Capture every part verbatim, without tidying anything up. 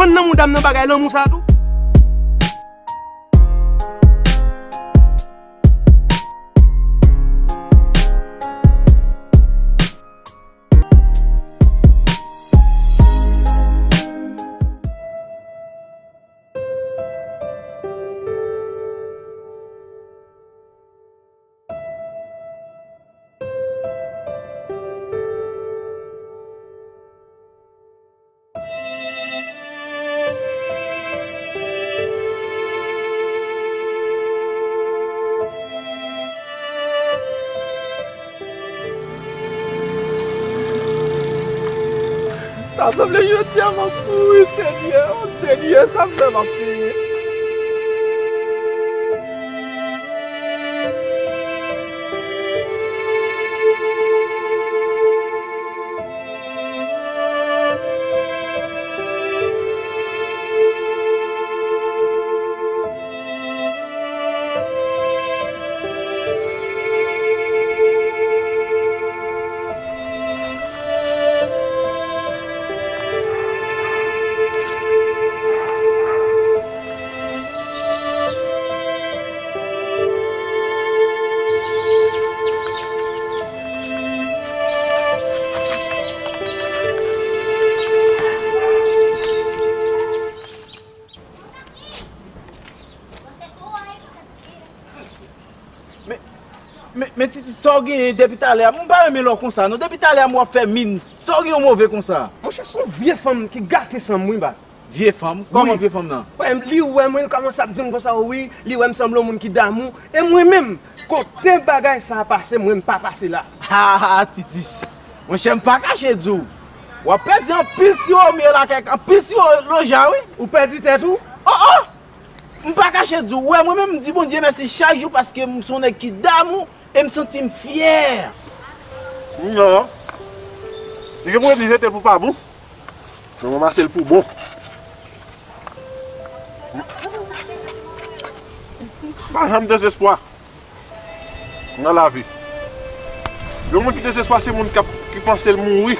Nan mouda m nan bagay lanmou sa tou. Ta sanble jodi a m ap mouri, Senyè. O Senyè, sa m fè m ap peye. Men, men, men Titi, sa w genyen depi talè a? M pa renmen lè w konsa, non. Depi talè a, m wè w ap fè min. Sa w gen w move konsa? Monchè, se yon vye fanm ki gate san m, wi, baz. Vye fanm? Kòman vye fanm nan? Wi. Wè, li wè mwen, li kòmanse ap di m konsa, wi, li wè m sanble yon moun ki damou. E mwen menm, kote bagay sa a pase, mwen, m pa pase la. Ha, ha, Titis. Monchè, m pa kache di w. W ap pèdi anpil siwo mye lakay, anpil siwo loja, wi. Ou pèdi tèt ou? Oh, oh! M pa kache di w, wè, mwen menm, m di Bondye mèsi chak jou paske m se yon nèg ki damou e m santi m fyè. Non. Li gen pou li jete l pou pa bon. Mwen ranmase l pou bon. Pa janm dezespwa nan lavi. Yon moun ki dezespwa se moun k ap, ki panse l mouri.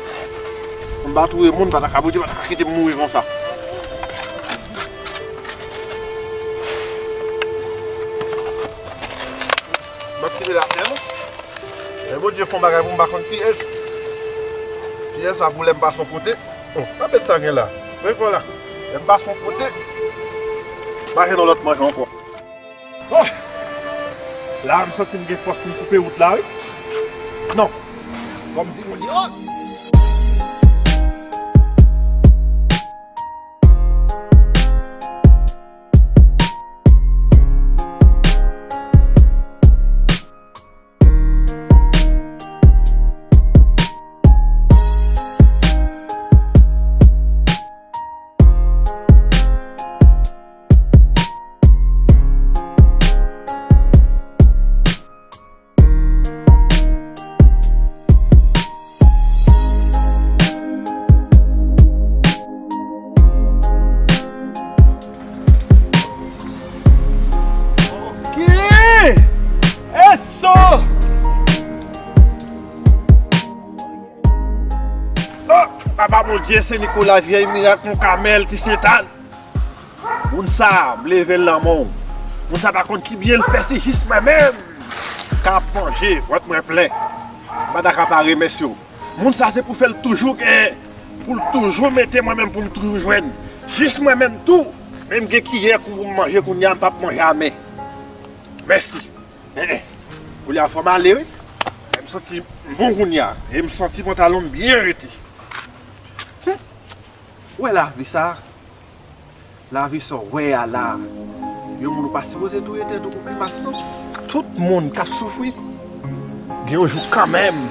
M pa touye moun, pa ta ka, Bondye pa ta ka kite m mouri konsa. M ap kite l atè, non. E Bondye fè yon bagay pou m pa konn kiyès. Kiyès sa pou lè m pase yon kote. Oh, pa bèt sa gen la. Wi, vwala. Lè m pase yon kote, m pa jwenn yon lòt manje ankò. Oh! La, m santi m gen fòs pou m koupe wout la, wi. Non. Kòm di moun yo. Ok! Eso! Oh, Papa Bondye, Sen Nikola, Vyèy Mirak, Mont Kamèl, Ti Sentàn. Moun sa a, m leve l nan men w. Moun sa a pa konn ki byen l fè, se jis mwen menm k ap manje, vant mwen plen. M pa ta ka pa remèsye w. Moun sa a, se pou fè l toujou genyen, pou l toujou mete mwen menm, pou m toujou jwenn. Jis mwen menm tou, menm gen kiyè pou m manje kounye a, m p ap manje a men. Mèsi. Kounye a fò m ale, wi. Men m santi m bon kounye a. E m santi pantalon m byen rete. Ou wè lavi sa? Lavi sa w wè a la. Yon moun ou pa sipoze touye tèt ou pou grimas, non. Tout moun k ap soufri, gen yon jou kanmenm,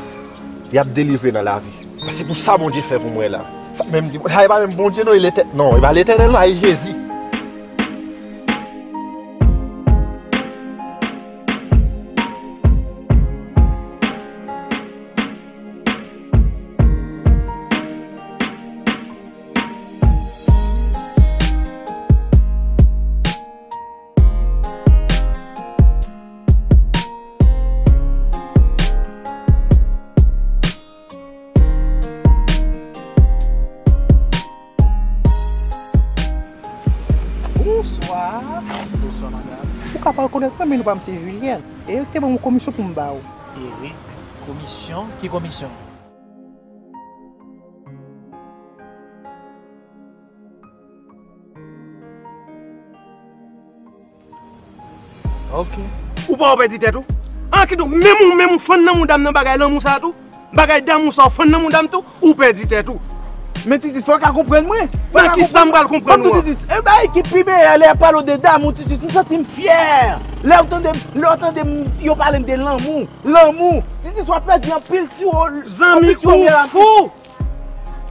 y ap delivre nan lavi. Se pou sa Bondye fè pou mwen la. Sa menm di, sa e pa menm Bondye, non, e Letè-, non, e pa Letènèl, non, e Jezi. Ou ka pa rekonèt mwen, men non pa m se Julienne. E yo te ban m yon komisyon pou m ba ou. Wi. Komisyon? Ki komisyon? Ok. Ou pa wè w pèdi tèt ou? An, kidonk, menm ou, menm ou fann nan mouda m nan bagay lanmou sa tou? Bagay damou sa w fann nan mouda m tou? Ou pèdi tèt ou? Men Titis, fò w ka konprann mwen. Nan kisa m pral konprann ou an? Titis, e bagay ki pi meyè lè y ap pale w de damou, Titis, m santi m fyè. Lè w tande, lè w tande m, yo pale m de lanmou, lanmou. Titis, w ap pèdi anpil siwo, zanmi, anpil siwo, ou fou!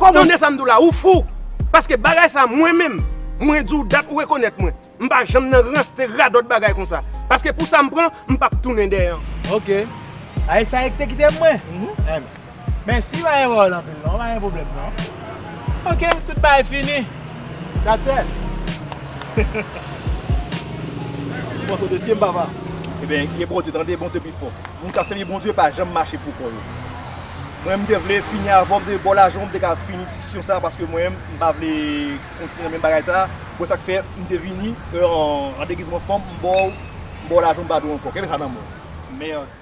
Kòman? Tande sa m di w la, ou fou! Paske bagay sa, mwen menm, mwen di w dat ou rekonèt mwen. M pa janm nan rans te radòt bagay konsa. Paske pou sa m pran, m p ap tounen dèyè an. Ok. A, e sa e ki te kite m mwen? Mhm. Enben, mèsi, pa gen pwoblèm anpil non, pa gen pwoblèm non. Ok, tout bagay fini. That's it. Ou panse w te tye m, papa? Ebyen, gen Bondye, tande Bondye pi fò. Moun k ap sèvi Bondye pa janm mache pou kò yo. Mwen, m te vle fini avè w, m te ba w lajan w, m te ka fini diskisyon sa a, paske mwen, m pa vle kontinye nan menm bagay sa a. Bon, sa k fè, m te vini, euh, an, an degizman fanm, m ba w, m ba w lajan w, m pa di w ankò. Kenbe sa nan men w. Mèd.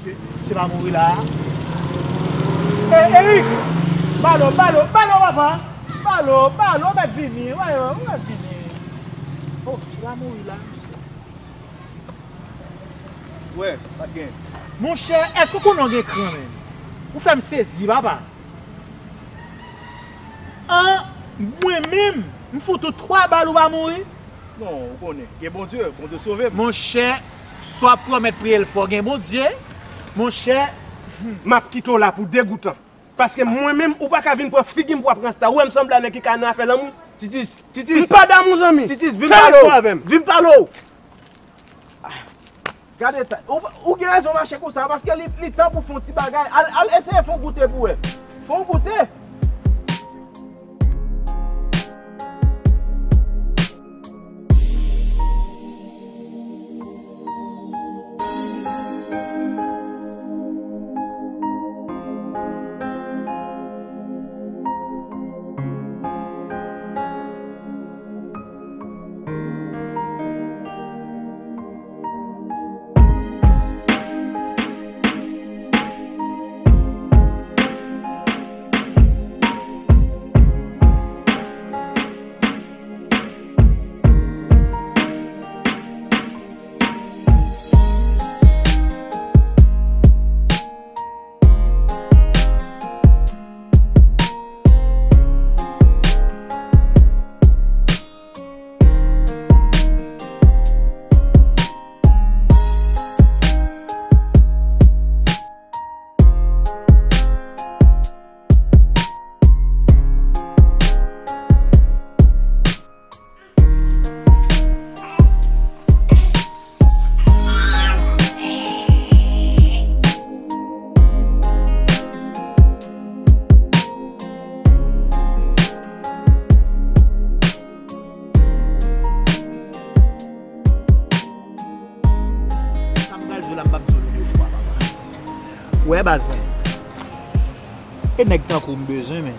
Se, se pa mouri la a? E, Eric! Balo, balo, balo, papa! Balo, balo, ou mèt vini, ou mèt vini. Oh, se pa mouri la, mesye. Wè, pa t gen. Monchè, èske w konnen w gen kran menm? Ou fè m sezi, papa. An, mwen menm, m fout ou twa bal ou pa mouri? Non, ou konnen, gen Bondye, Bondye sove m. Monchè, sa w ap pwomèt priye l fò, gen Bondye, monchè. M ap kite w la pou degoutan. Paske mwen menm, ou pa ka vin pran figi m pou w ap ransta. Ou wè m sanble a nèg ki ka nan afè lanmou? Titis, Titis. M pa damou, zanmi. Titis, vin pale w. Fè respè avè m. Vin pale w. Ah, gade ta, ou, ou gen rezon mache konsa, paske li, li tan pou fè yon ti bagay. Al, al eseye fè yon goute pou wè. Fè yon goute. Sa m pral di w la, m p ap di w l de fwa, papa. Ou wè, baz mwen, e nèg tankou w m bezwen, men.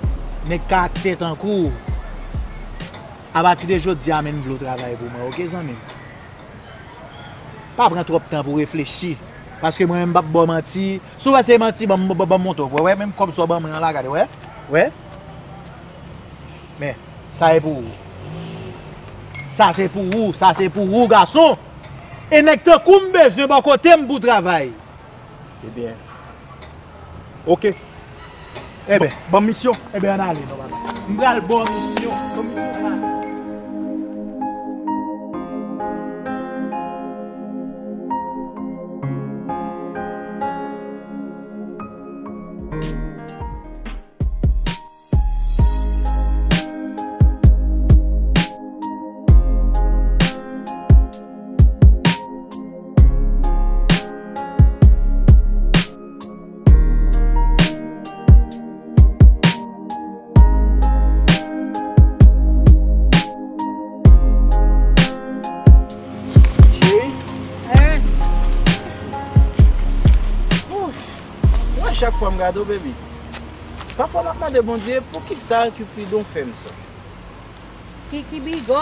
Nèg karaktè tankou w. Apati de jodi a, men, m vle w travay pou mwen, oke, zanmi m? Pa pran twòp tan pou w reflechi. Paske mwen menm, m p ap ba w manti. Si w wè se manti, ban m, ban, ban m montre w. Wè, wè, menm kòb sa w ban mwen an la, gade, wè. Wè. Men, sa e pou ou. Sa se pou ou, sa se pou ou, gason. E nèg tankou w m bezwen bò kote m pou travay. Ebyen, oke. Enben, ban m misyon. Enben, ann ale, non, papa. M pral ba w misyon. Ban m misyon, ann ale. Cheri? Hein? Ouch. Mwen chak fwa m gade w, baby. Pafwa m ap mande Bondye poukisa Cupidon fè m sa. Kiki Bigo,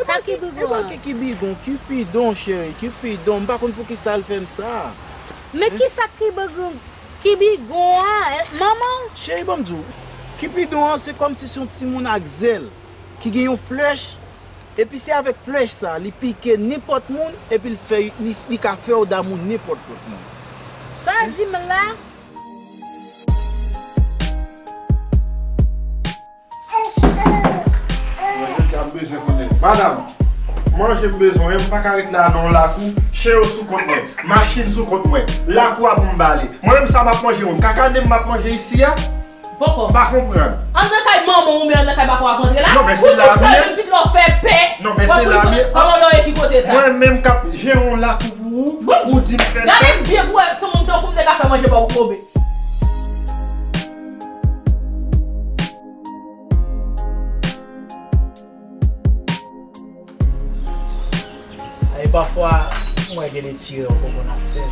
Sa ki bigon an? E pa ki, ki bigon, Kipidon, cheri, Kipidon. M pa konn poukisa l fè m sa. Men kisa ki bigon, ki bigon an, eh, manman? Cheri, ban m di w, Kipidon an, se kòmsi se yon timoun ak zèl, ki gen yon flèch, epi se avèk flèch sa, li pike nenpòt moun, epi l fè, li, li ka fè w damou nenpòt lòt moun. Sa w di m la? Mwen, jodi a, m bezwen konnen. Madanm, manje m bezwen, m pa ka ret la nan yon lakou, chen yo sou kont mwen, machin sou kont mwen, lakou a pou m bale. Mwen menm sa m ap manje, yon kaka nen m ap manje isi a? Poko. M pa konprann. Ann nan kay manman w oubyen ann nan kay papa w ap antre la? Non, men se la m ye. Ou tout sèl menm, pito w fè pè. Non, men se la m ye. Kòman w ye, ki kote sa? Mwen menm k ap jere yon lakou pou ou, ou di m fè l fè. Gade byen pou w wè si yon moun tankou m te ka fè manje ba w koube. E pafwa, mwen gen de ti erè w konprann ap fè.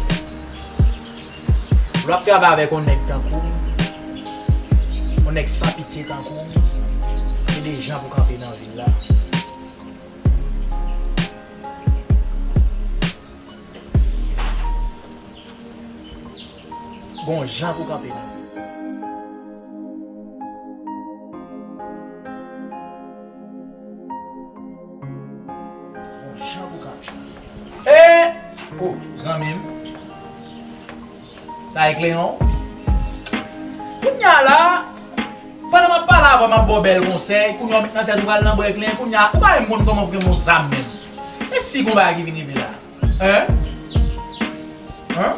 Lè w ap travay avèk yon nèg tankou m, yon nèg san pitye tankou m, gen de jan pou kanpe nan vil la. Gon jan pou kanpe nan. Gon jan pou kanpe. E! O, zanmi m. Sa e kleyon? Kounye a la, pandan m ap pale avè w, m ap ba w bèl konsèy, kounye a w met nan tèt ou pral nan bwè kleyon, kounye a, ou pa menm konn kòman pou gen yon zam menm. E si gon bagay ki vin rive la? Hein? Hein?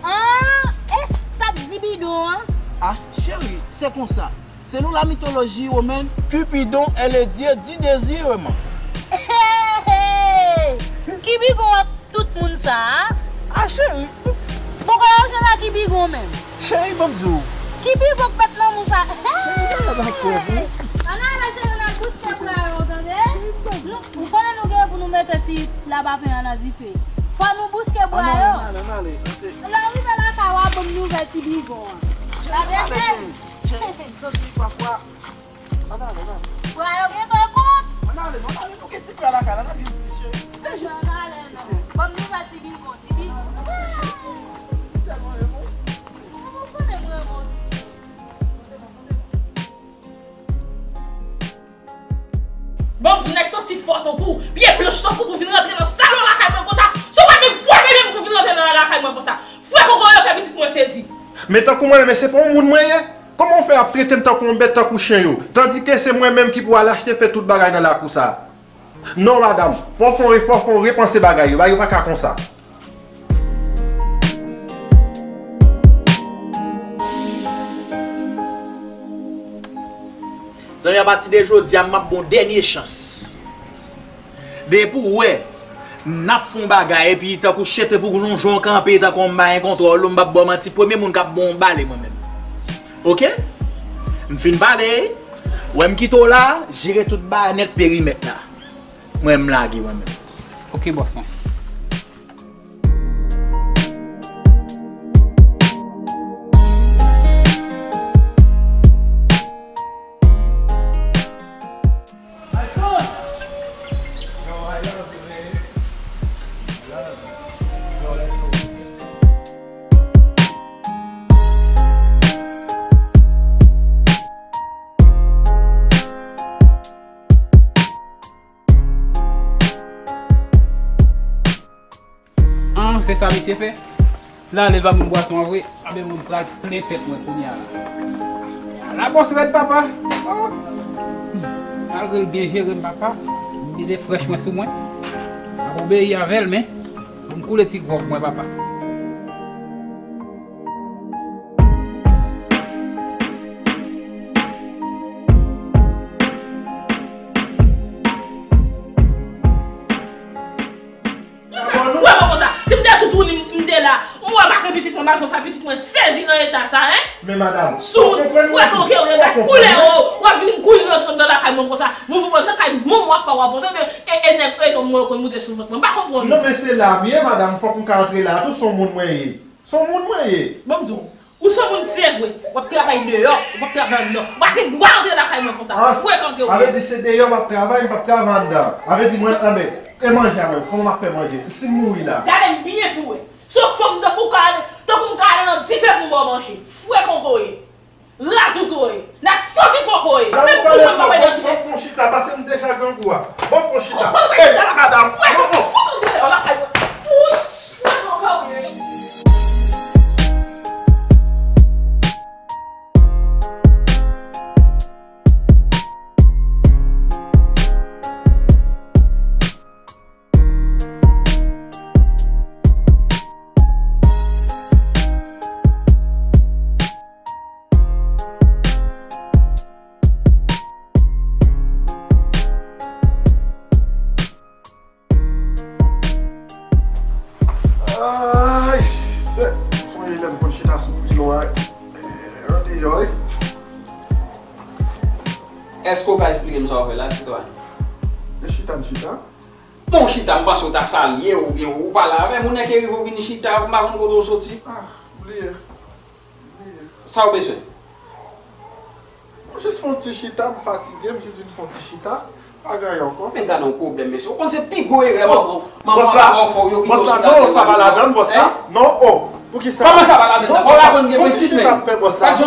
Ah, e sa k di bidon an? Ah, cheri, se konsa. Selon la mitoloji womèn, Cupidon est le dieu du désirement. Hey, hey! Ki bigon ak tout moun sa a? Ah, cheri. Poko yo jwenn ak ki bigon menm? Cheri, ban m di w. Ki bigon k pèt nan moun sa? Cheri, gade la kòb, wi. Ann ale, cheri, ann al bouske bwa yo, tande? Nou, ou konnen nou gen pou nou mete ti lapafen an nan dife. Fò nou bouske bwa yo. Ann ale, ann ale, ann ale. Lè w rive lakay ou a, ban m nouvèl ti bigon an. Tande, cheri? Cheri, m santi pafwa. Ann ale, ann ale. Bra yo gentan kont. Ann ale, ann ale, nou gen ti bra lakay la, n ap jwenn ti cheri. Ann ale, non. Ban m nouvèl ti bigon, ti bigon. Li tèlman renmen w. Ou konnen mwen renmen w, ti cheri. Bon, m di nèg santi fò tankou w, pye blanch tankou w pou vin rantre nan salon lakay mwen konsa. Si w pa gen vòlè menm pou vin rantre nan lakay mwen konsa. Frè kokoye fè pitit mwen sezi. Men tankou mwen menm, se pa yon moun mwen ye? Kòman w fè ap trete m tankou yon bèt, tankou chen yo? Tandike se mwen menm ki pou al achte fè tout bagay nan lakou sa a. Non, madanm, fò w fè yon, fò w fè yon repanse bagay yo. Bagay yo pa ka konsa. Zanmi, apati de jodi a, m ap ba w dènye chans. Depi w wè n ap fè yon bagay epi tankou chete pou jonjon kanpe tankou yon mayen kontwòl ou, m p ap ba w manti, premye moun k ap ba w yon bale mwen menm. Oke? M fin pale, wè m kite w la, jere tout bagay nèt perimèt la. Mwen m lage mwen menm. Oke, bòs mwen. An, se sa misye fè? L ale ba m bwason an vre, anben mwen pral plen tèt mwen kounye a la. La bòs rèd papa. Oh. Malgre l byen jere m papa, m mete frèch mwen sou mwen. M ap obeyi avè l, men pou m koule ti gwòg mwen papa. Fwè mwen konsa, si m te tout ou ni m te la, m wè m ak pitit mwen, m pa janm fè pitit mwen sezi nan eta sa, en? Men madanm, sou moun fwè konke ou ye, gad koulè ou, w ap vin kouri rantre nan lakay mwen konsa, vouvou mwen nan kay manman w ak pa w ap monte, men e, e nèg, e nonm mwen yo konn moute sou vant mwen, m pa konprann. Non, men se la m ye, madanm, fòk m ka antre la tou, se yon moun mwen ye. Se yon moun mwen ye. Ban m di w, Ou se moun se vre. W ap travay deyò, ou p ap travay anndan. Ou pa gen dwa antre lakay mwen konsa. Frekan ke ou ye. Sa vle di se deyò m ap travay, m p ap travay anndan. Sa vle di mwen, anben, e manje a mwen, kòman m ap fè manje? Si m mouri la. Gade m byen pou wè. Se yon fanm tankou w ka ale, tankou m ka ale nan dife pou m ba w manje. Frekan ke ou ye. Radou ke ou ye. Nèg santifò ke ou ye. Menm pou mwen m pa pale nan dife. Bon, fon chita, pase m deja grangou a. Bon, fon chita. Ey, madanm. Frekan, fout ou deyò lakay mwen. Fout. Frekan ke ou ye. Ay, se, sonje lè m konn chita sou pilon an, eh, andeyò, wi. Èske w ka esplike m sa w fè la, sitwayen? E chita m chita. Bon, chita, m panse w ta salye oubyen ou pale avè m, ou nèk e rive w vin chita, m pa konn kote w soti. Ah, bliye. Sa w bezwen? Mwen jis fè yon ti chita, m fatige, m jis vin fè yon ti chita. Pa gen anyen ankò. Men gade yon pwoblèm, mesye. Ou konn se pi gwo erè manman, manman papa w fè w yo ki te chita. Bòs la, non, sa pa ladan, bòs la. Non, oh, poukisa? Kòman sa pa ladan? Fò w aprann gen prensip, men. Se yon ti chita m fè, bòs la. Se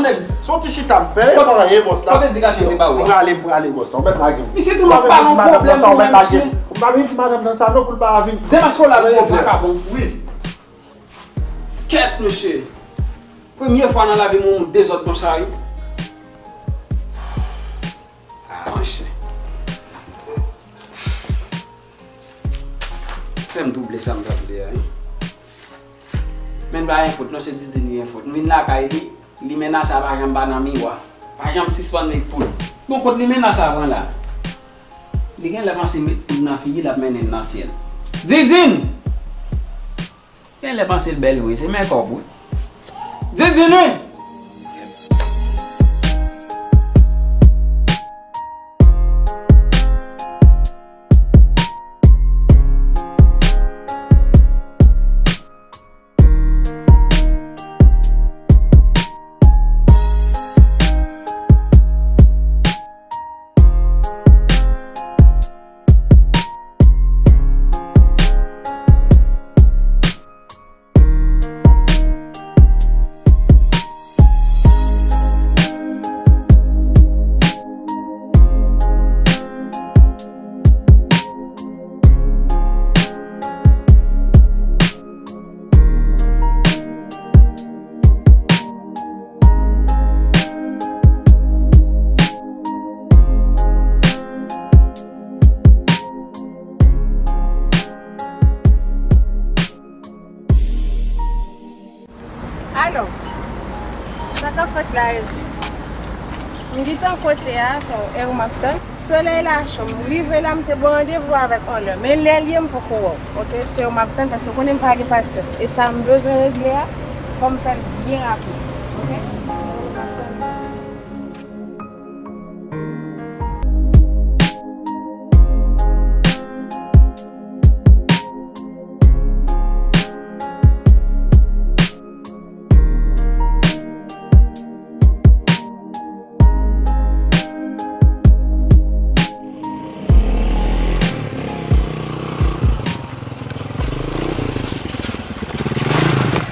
yon ti chita m fè, e pa anyen, bòs la. Kote edikasyon yo te ba ou a? M prale, m prale, bòs la. Ou mèt lage m. Misye tou lòt pa gen yon pwoblèm pou mwen, mesye. Ou pa vin di madanm nan sa, non, pou l pa vin. Demas Kolado, yon vakabon. Wi. Kèt, mesye. Premye fwa nan lavi m wè yon dezòd konsa, wi. Ah, monchè. Fè m twouble sa m t ap li a, wi. Men pa gen fot, non, se Didine ki gen fot. M vin lakay li, limena sa pa janm pa nan miwa. Pa janm sispann met poud. Bon, kot limena sa pran la? Li genlè panse met poud nan figi l ap mennen l nan syèl. Didine! Genlè panse l bèl vre, se mèkòp wi. Didine wi! Alò, sa k ap fèt la, Evi? M gentan kote a, se w m ap tann. Solèy la cho, m rive la, m te ba w randevou avèk yon lè. Men lè l ye, m poko wè w. Oke, se w m ap tann, paske w konnen m pa gen pasyans. E sa m bezwen regle a, fò m fè l byen rapid. Oke?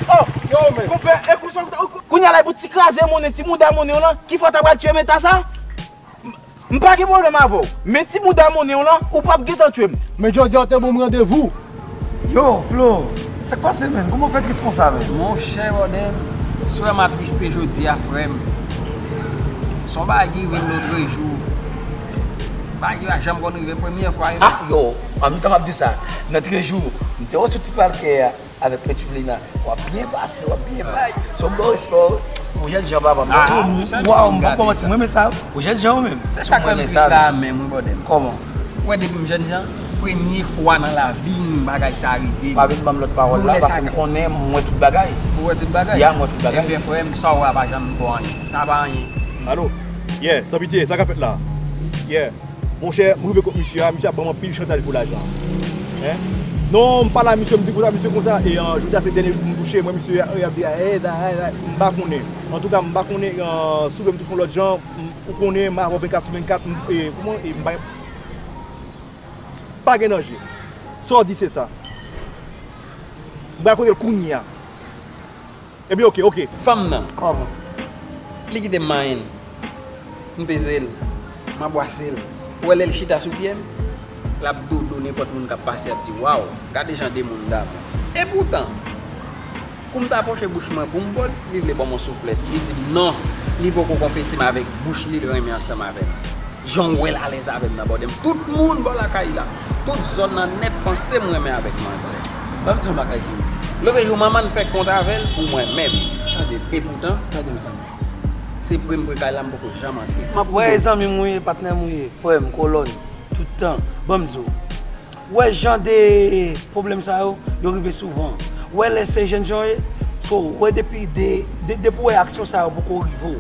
Oh! Yo, men. Konpè, e kou sa, kounye a la, pou ti kraze monnen, ti mouda monnen w lan, ki fè w ta pral tiye m eta sa? M pa gen pwoblèm avè w, men ti mouda monnen w lan, ou p ap gentan tchwe m. Men jodi a w te ban m randevou. Yo, Flo, sa k pase, menn? Kòman w fè tris konsa, menn? Monchè, bòdèm, sè m atriste jodi a, frè m. Se yon bagay ki rive m lotrejou. Bagay ki pa janm konn rive m, premye fwa. Ah, yo, an menm tan m ap di w sa, lotrejou, m te wè w sou ti palkè a. Avèk Petulina, w ap byen pase, w ap byen bay. Se yon bon respè w, ou jènjan, papa m. Ah, waw, m pa kòmanse, mwen renmen sa, ou jènjan ou menm. Se sa k fè m tris la menm, wi, bòdèm. Kòman? Ou wè, depi m jènjan, premye fwa nan lavi m bagay sa rive m. Pa vin ban m lòt pawòl la, paske m konnen m wè tout bagay. Ou wè tout bagay? Ya, m wè tout bagay. Ebyen, frè m, sa w wè a pa janm bon anyen. Sa pa anyen. Alo? Yeah, San Pitye, sa k ap fèt la? Yeah. Monchè, m rive kot misye a, misye ap ban m anpil chantaj pou lajan. Hein? Non, m pale a misye, m di konsa, misye konsa, e, euh, jodi a se dènye jou pou m touche. Che mwen, misye, y ap di, "Ay, ay, ay, ay," m pa konnen. Antouka, m pa konnen, euh, si w vle m touche yon lòt jan, m, ou konnen, m avè w vennkat sou vennkat, m, e, kòman, e, m pa, pa gen danje. Sa w di, se sa. M pral kote l kounye a. Ebyen, oke, oke. Fanm nan. Kòman? Li kite m manyen l. M peze l. M abwase l. Ou wè lè l chita sou pye m? L ap dodo nenpòt moun k ap pase, ap di, "Waw, gade jan de moun damou." Epoutan, kou m t apwoche bouch mwen pou m ba l, li vle ban m yon souflèt. Li di m non, li poko konfese m avèk bouch li, li renmen ansanm avè m. Jan w wè l alèz avè m nan bòdè m. Tout moun bò lakay la, tout zòn nan nèt panse m renmen avèk manzè. Ban m di yon bagay, zanmi. Lòt jou, manman l fè kont avè l pou mwen menm. Tande. Epoutan, tande m, zanmi. Se pre m pre kay la, m poko janm antre. M ap wè zanmi m ou ye, patnè m ou ye, frè m, kolòn, tout tan. Ban m di w. Wè jan de pwoblèm sa yo, yo rive souvan. Wè lè se jènjan w ye, so, wè depi de, de, depi w wè aksyon sa yo poko rive w,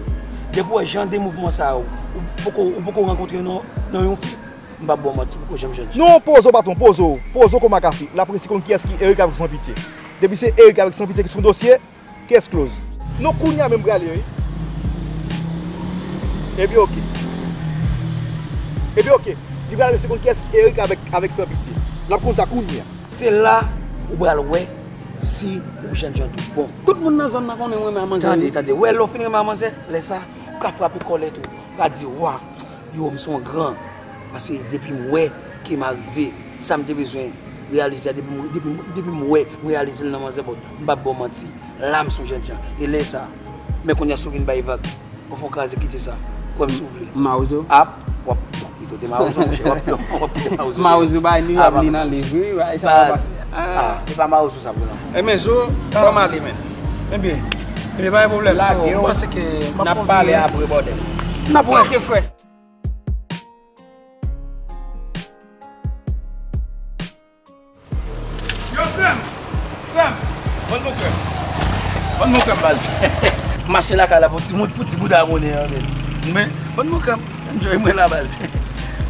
depi w wè jan de mouvman sa yo, ou poko, ou poko rankontre nan, nan yon fi, m p ap ba w manti, ou poko janm jènjan. Non, poze w, patwon, poze w. Poze w kòm a kafe. L ap resi konn kiyès ki Eric avèk Sanpitye. Depi se Eric avèk Sanpitye ki sou dosye, case close. Non, kounye a menm prale, wi. Ebyen, oke. Ebyen, oke. Li prale, se konn kiyès ki Eric avèk, avèk Sanpitye. L ap konn sa kounye a. Se la ou pral wè si ou jènjan tout bon. Tout moun nan zòn nan konnen mwen renmen a manzè. Tande, tande. Wè, lè w fin renmen a manzè, lè sa, ou ka frape kòlèt ou. Ou ka di, "Wa, yo, m se yon gran." Paske depi m wè ke m arive, sa m te bezwen reyalize a, depi m, depi m, depi m wè, m reyalize l nan manzè, bon, m p ap ba w manti. La, m se yon jènjan. E lè sa, men kounye a, si w vin bay vag, ou fè w kraze kite sa. Kwè m si w vle. Mawozo? Ap, w ap, bon, pito te mawozo, monchè, w ap, w ap pile mawozo. Mawozo bay li, w ap li nan liv, wi, wi, sa va pase. Ah, se pa mawozo sa pou non. E men, zo, fò m ale, men. Ebyen, ebyen, pa gen pwoblèm. Lage w, m panse ke n ap pale apre, bòdèl. N ap wè. Oke, frè. Yo, krèm! Krèm! Vann mwen krèm. Vann mwen krèm, baz. Mache lakay la pou ti, pou ti bouda monnen an, men. Men, vann mwen krèm. Enjoy mwen la, baz.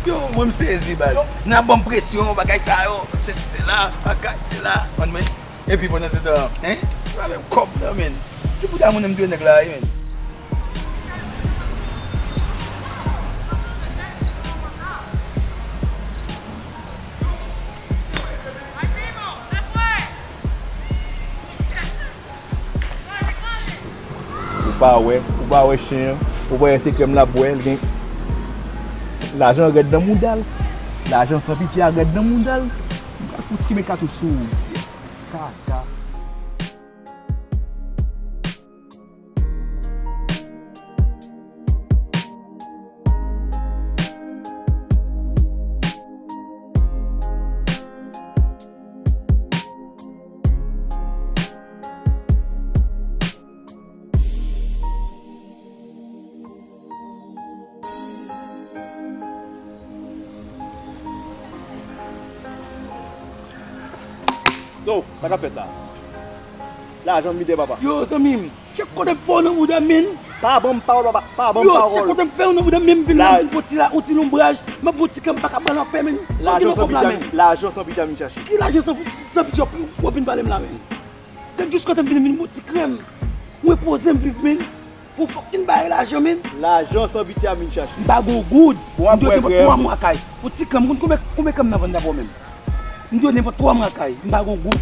Yo, mwen m sezi, baz. N ap ban m presyon, bagay sa yo. Se, se la, bagay, se la. Vann mwen. Epi pandan se tan, hein? Se pa menm kòb nan, men. Ti bouda monnen m dwe nèg la, wi, men. Ou pa wè, ou pa wè chen an, ou pa wè se krèm l ap bwè, l gen lajan rèd nan mouda l, lajan Sanpitye a rèd nan mouda l, m pral fout ti men katouch sou ou. Kaka. So, sa k ap fèt la? Lajan m mite, papa. Yo, zanmi m, chak kote m fè w nan bouda, men. Pa ban m pawòl, papa. Pa ban m pawòl. Yo, chak kote m fè w nan bouda, men m vin la, m vin pran ti la, yon ti lonbraj, m ap pran ti krèm, m pa ka pran lapè, men. Sa w gen nan kòb la, men? Lajan Sanpitye a vin chache. Ki lajan Sanpitye w ap vin pale m la, men? Gad jis kote m vin, m vin pran ti krèm. M repoze m viv, men. Pou fòk vin bay lajan, men. Lajan Sanpitye a vin chache. M pa gon goud. M dwe nenpòt twa mwa kay. Pou ti krèm, konn konbyen, konbyen krèm nan vann dabò menm? M dwe nenpòt twa mwa kay. M pa gon goud.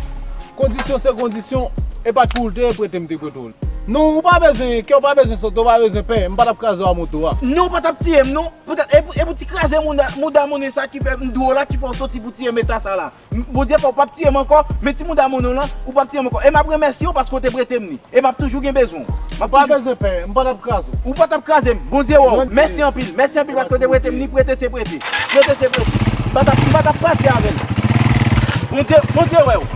Kondisyon se kondisyon, e pa t pou w te prete m te prete w l. Non, ou pa bezwen kè, ou pa bezwen sante, ou pa bezwen pè, m pa t ap kraze w a moto a. Non, ou pa t ap tiye m, non. Poutèt, e pou, e pou ti kraze mouda, mouda monnen sa ki fè m dwe w la, ki fè w soti pou tiye m eta sa la. M, Bondye fè w p ap tiye m ankò, men ti mouda monnen w lan, ou p ap tiye m ankò. E m ap remèsye w paske w te prete m li. E m ap toujou gen bezwen w. M ap toujou. Ou pa bezwen pè, m pa t ap kraze w. Ou pa t ap kraze m. Bondye wè w. Mèsi anpil. Mèsi anpil paske w te prete m li, prete se prete. Prete se prete. M pa t ap, m pa t ap kraze avè l. Bondye, Bondye wè w.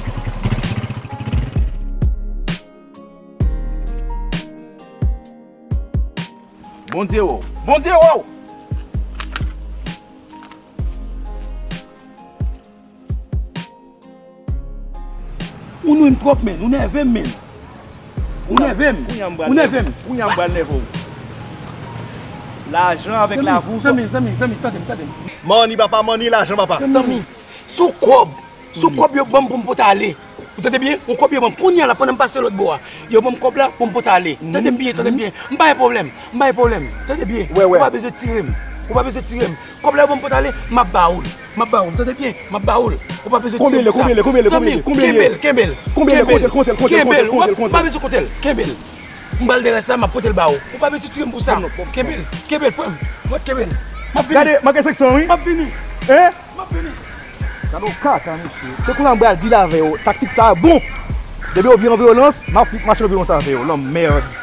Bondye wè w. Bondye wè w. Ou nwi m twòp, men. Ou nève m, men. Ou nève m. Ou nève m. Kounye a m pral nève w. Lajan avèk lavi w. Zanmi, zanmi, zanmi, tande m, tande m. Money, papa, money, lajan, papa. Zanmi, sou kòb, sou kòb yo ban m pou m pote ale. Ou tande byen? Ou kopye ban m kounye a la pandan m pase lòt bò a. Yo ban m kòb la pou m pote ale. Tande m byen, tande m byen. M pa gen pwoblèm. M pa gen pwoblèm. Tande byen. Ou pa bezwen tire m. Ou pa bezwen tire m. Kòb la yo ban m pote ale, m ap ba ou l. M ap ba ou l. Tande byen. M ap ba ou l. Ou pa bezwen tire m pou sa. Zanmi, kenbe l, kenbe l. Kenbe l. Ou pa bezwen konte l. Kenbe l. M pral de rès la, m ap pote l ba ou. Ou pa bezwen tire m pou sa. Kenbe l. Kenbe l, frè m. Mwen kenbe l. M ap vini. Gade, manke senk san, wi. M ap vini. Hein? M ap vini. Gade yon kaka, mesye. Se konsa m pral deal avè yo. Taktik sa a bon. Depi yo vin an vyolans, m ap mache an vyolans avè yo. Lanmèd.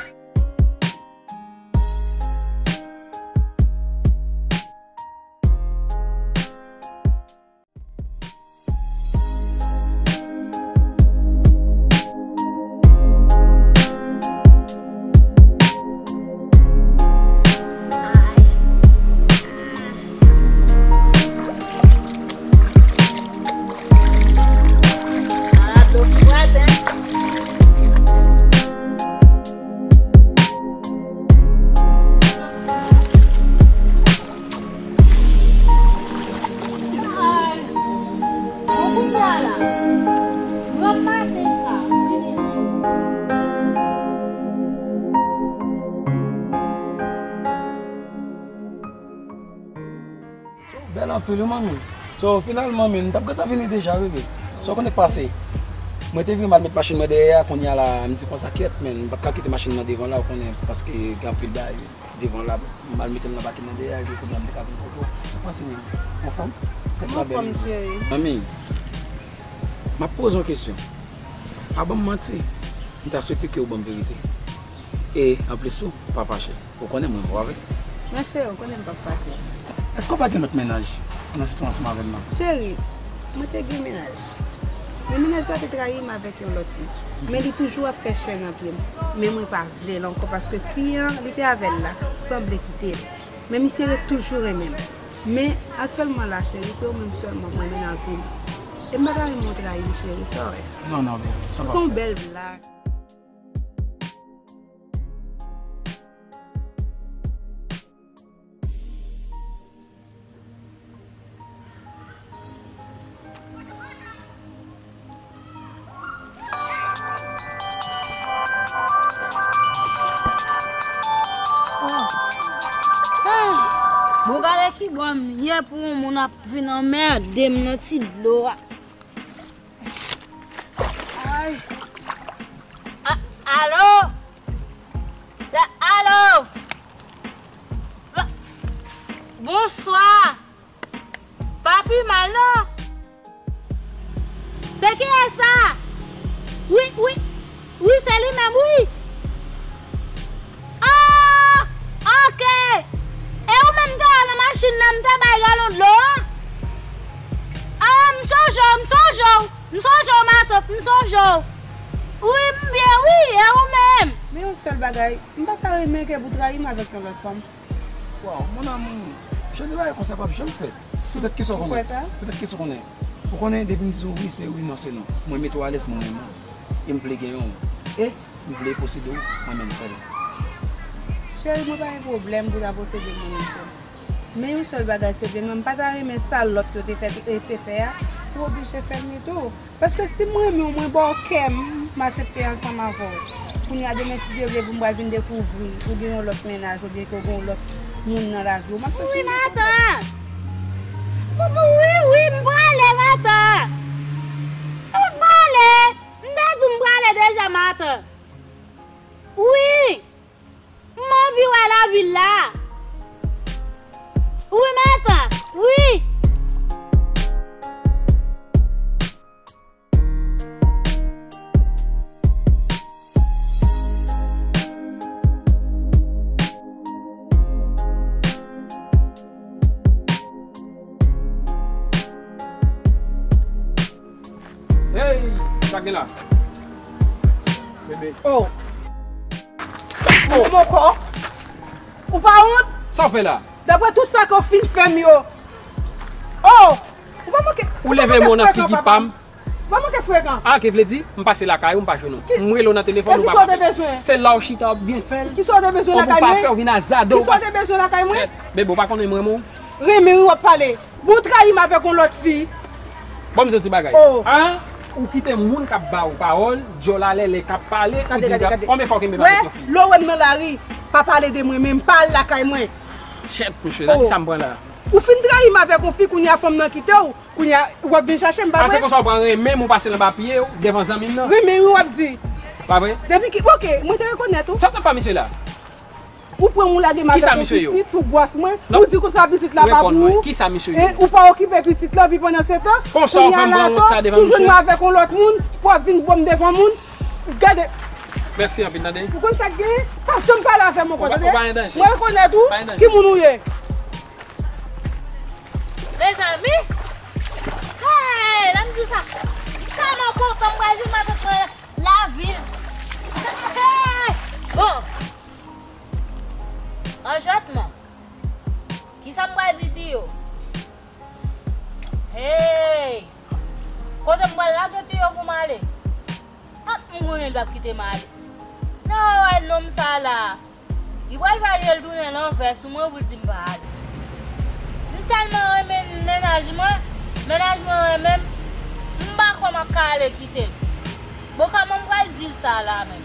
Ay, bon, kounye a la, gran maten sa, vini, vini. So, bèl anpil, wi, manmi. So, finalman, men, m t ap gentan vini deja, bebe. So, konnen k pase? Mwen te vin m al met machin mwen dèyè a, kounye a la, m di konsa, kyèt, men, m pa t ka kite machin nan devan la, ou konnen, paske gen anpil bagay devan la, m al mete l nan pakin nan dèyè a, epi kounye a m te ka vin kote w. Ou panse, men, anfòm? Tèt la bèl. Anfòm, cheri. Manmi, m ap poze yon kesyon. Pa ban m manti. M ta swete ke w ban m verite. E, anplis tou, pa fache. Ou konnen mwen, ou avè. Non, cheri, ou konnen m p ap fache. Èske w pa gen lòt mennaj nan sitwasyon ansanm avè m nan? Cheri, mwen te gen mennaj. Men mennaj la te trayi m avèk yon lòt fi. Men li toujou ap fè chè nan pye m. Men mwen pa vle l ankò paske fi an, li te avè l la, sanble kite l. Men misye ret toujou renmen m. Men aktyèlman la, cheri, se ou menm sèlman mwen renmen nan vi m. E m pa ta renmen w trayi m, cheri, sa w wè? Non, non, baby, sa pa fèt. Se yon bèl blag. Bon, gade ki bò m ye pou yon moun ap vin anmède m nan ti dlo a. Ay. A-, alo? Alo? Bonswa. Pa pi mal, non. Se kiyès sa? Wi, wi. Wi, se li menm, wi. Oh, ok. E ou menm te nan machin nan, m te bay galon dlo a? Ah, m sonje w, m sonje w. M sonje w, matant, m sonje w. Wi, m byen, wi, e ou menm? Men yon sèl bagay, m pa ta renmen ke pou trayi m avèk yon lòt fanm. Waw, mon amour, jan de bagay konsa p ap janm fèt. Poutèt kisa w konnen? Ou kwè sa? Poutèt kisa w konnen? Ou konnen, depi m di w wi, se wi, non, se non. Mwen mete w alèz, mwen renmen w. E m vle genyen w. E m vle posede w, mwen menm sèl. Cheri, mwen pa gen pwoblèm pou ta posede mwen menm sèl. Men yon sèl bagay, se vre, mwen pa ta renmen sa lòt yo te fè, te fè a, pou oblije fè m li tou. Paske si m renmen w, mwen ba w kè m, m aksepte ansanm avè w. Kounye a demen, si Dye vle, pou m pral vin dekouvri ou gen yon lòt mennaj oubyen ke w gen yon lòt moun nan lavi w, m ap santi m kontan. Wi, matant! Wi, wi, m prale, matant! M prale! M te di w m prale deja, matant! Wi! M anvi wè lavil la. Wi, matant, wi. Hey, sa gen la? Bebe. Oh. Ou mokò? Ou pa wont? Sa w fè la? Daprè tout sa ke w fin fè m yo. Oh! Ou pa manke, ou leve men w nan figi pa m. Ou pa manke frekan. Ah, ki vle di, m pase lakay ou, m pa jwenn ou. M rele w nan telefòn, ou pa pran. Kisa w te bezwen? Se la w chita w ap byen fè l. Kisa w te bezwen lakay mwen? Tankou pa fè w vin azade w. Kisa w te bezwen lakay mwen? Bebe, ou pa konnen m renmen w? Renmen wi w ap pale. Bon, w trayi m avèk yon lòt fi. Bon, m di w ti bagay. Oh. Hein? Ou kite moun k ap ba ou pawòl, dyòl a lèlè k ap pale, ou di l ap, konbyen fwa w kenbe m avèk yon fi? Wè, lè w wè m nan lari, pa pale de mwen menm, pa al lakay mwen. Shit, mesye, nan kisa m pran la? Ou fin trayi m avèk yon fi, kounye a fanm nan kite w, kounye a w ap vin chache m, pa vre? A, se konsa w pran renmen m, ou pase l anba pye w, devan zanmi m nan? Renmen wi w ap di. Pa vre? Depi ki, oke, mwen te rekonèt ou. Sa w t ap fè misye la? Ou pran m ou lage m avèk yon pitit pou bwòs mwen, ou di konsa pitit la pa pou ou. Kisa misye yo? Ou pa okipe pitit la, epi pandan se tan, kounye a la ankò, si w jwenn mwen avèk yon lòt moun, pou w ap vin bo m devan moun, gade. Mèsi anpil, tande. Ou konn sa k genyen? Pa janm pale avè m ankò, tande. Mwen rekonèt ou, ki moun ou ye. Mezanmi, hey, lè m di w sa, tèlman kontan m pral jwenn avèk mwen. Lavil. Bon. Anjòtman. Kisa m pral di Tiyo? Hey! Kote m pral lage Tiyo pou m ale? Ap mouri l p ap kite m ale. Nan wè nonm sa la. Li pral vale l tounen lanvè sou mwen pou l di m pa ale. M tèlman renmen mennaj mwen, mennaj mwen renmen m, m pa kwè m ap ka ale kite l. Bon, kòman m pral di l sa la menm?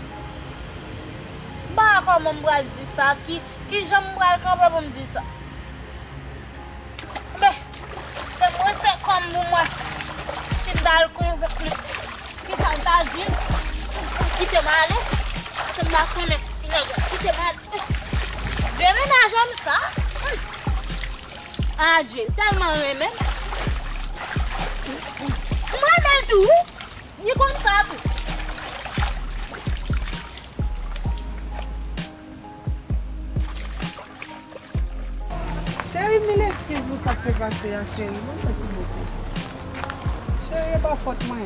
M pa kwè kòman m pral di sa, ki, ki jan m pral kanpe pou m di sa. Men, se mwen se kòm pou mwen. Si m ta al konvenk li, kisa m ta di l? Kite m ale. Se m pa konnen si nèg la kite m ale. Vye mennaj òm sa. Adje, tèlman renmen. M renmen l tou, wi. Li konn sa tou. Cheri, mil eskiz pou sa k te pase a, cheri. Ban mwen ti bote. Cheri, e pa fòt mwen.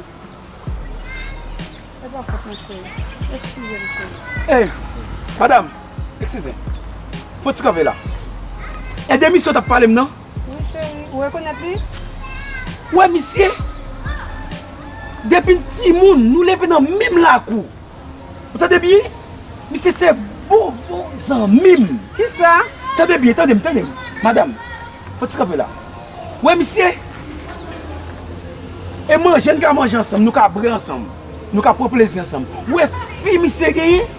E pa fòt mwen, cheri. Eskize m, cheri. Ey, madanm, eskize. Fon ti kanpe la. Ede misye w t ap pale m nan? Wi, cheri. Ou rekonèt li? Ou wè misye? Depi n timoun, nou leve nan menm lakou. Ou tande byen? Misye se bon, bon zanmi m. Kisa? Tande byen, tande m, tande m. Madanm, fò ti kanpe la. Ou wè misye? E manje n ka manje ansanm, nou ka bwè ansanm, nou ka pran plezi ansanm. Ou wè fi misye genyen?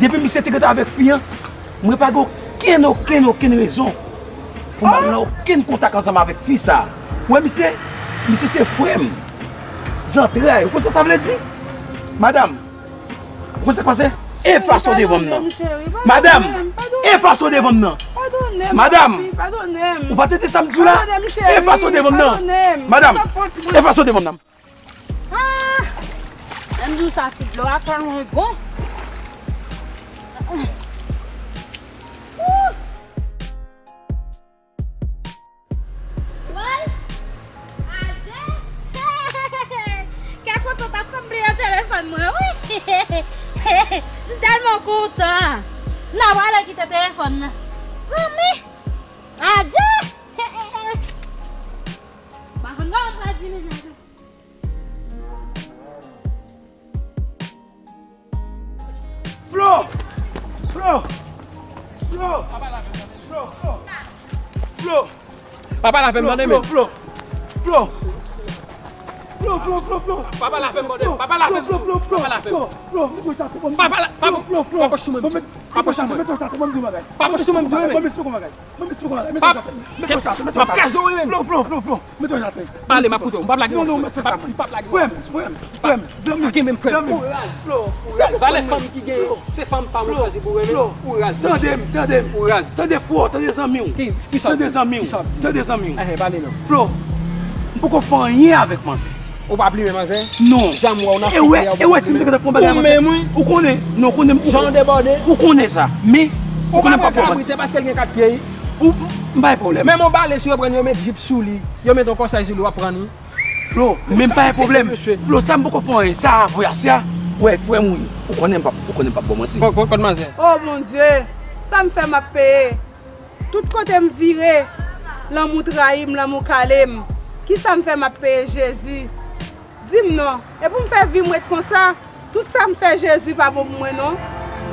Depi misye te gentan avèk fi an, mwen pa gen okenn, okenn, okenn rezon pou m al nan okenn kontak ansanm avèk fi sa. Ou wè misye? Misye se frè m. Zantray. Ou konn sa sa vle di? Madanm, ou konn sa k pase? Efase w devan m nan. Madanm, efase w devan m nan. Madanm, ou pa tande sa m di w la? Efase w devan m nan. Madanm, efase w devan m nan. Ah! Lè m di w sa, si dlo a tèlman bon. Woy! Adje! Kè kontan t ap fè m bliye telefòn mwen, wi! M tèlman kontan! M ta prale kite telefòn nan. Zanmi! Adje! Pa konn kòman m pral di mennaj la. Flo! Flo! Flo! Flo! Flo! Flo! Papa la fè m tande men. Flo! Flo! Flo! Flo! Flo! Flo! Flo! Papa la fè m tande. Papa la fè m tande. Flo! Flo! Papa la fè m. Flo! Flo! Flo! Papa la, papa, papa sou mwen m di. Papa sou mwen. Papa sou mwen m di men. Mwen m esplike w bagay. Mwen m esplike w bagay. Mete w atè. Mete w atè. Mete w atè. Flo, Flo, Flo, Flo. Mete w atè. Pale, m ap koute w. M p ap lage w. Non, non, mèt fè sa. M p ap lage w. Frè m, frè m, frè m. Zanmi. Pa kenbe m frè m. Zanmi. Ou raz. Flo, ou raz. Valè fanm ki gen, se fanm pa m ou chwazi pou renmen. Flo. Ou raz. Tande m, tande m. Ou raz. Tande fò, tande zanmi w. Ki, ki sa w di? Tande zanmi w. Ki sa w di? Tande zanmi w. Enhen, pale non. Flo, m poko fè anyen avèk manzè. Ou pa plimen manzè? Non. Jan m wè w nan figi a, ou pa plimen. E wè, si m te gentan fè yon bagay avè manzè, ou konnen. Non, ou konnen m, ou konnen. Jan w debòde. Ou konnen sa. Men, ou konnen m p ap pran manti. Ou pa pran kabrit, se paske l gen kat pye, wi. Ou, m pa gen pwoblèm. Menm yon bale, si yo pran l, yo met jip sou li, yo met yon kòsèy sou li, w ap pran li. Flo, men m pa gen pwoblèm. Flo, sa m poko fè anyen, sa a vre a, sa a, wè, frè m, wi. Ou konnen m p ap, ou konnen m p ap ba w manti. Kot, kot, kot manzè? Oh, Bondye, sa m fè m ap peye. Tout kote m vire, lanmou trayi m, lanmou kale m. Kisa m fè m ap peye Jezi? Di m non. E pou m fè vi m ret konsa? Tout sa m fè Jezi pa bon pou mwen non.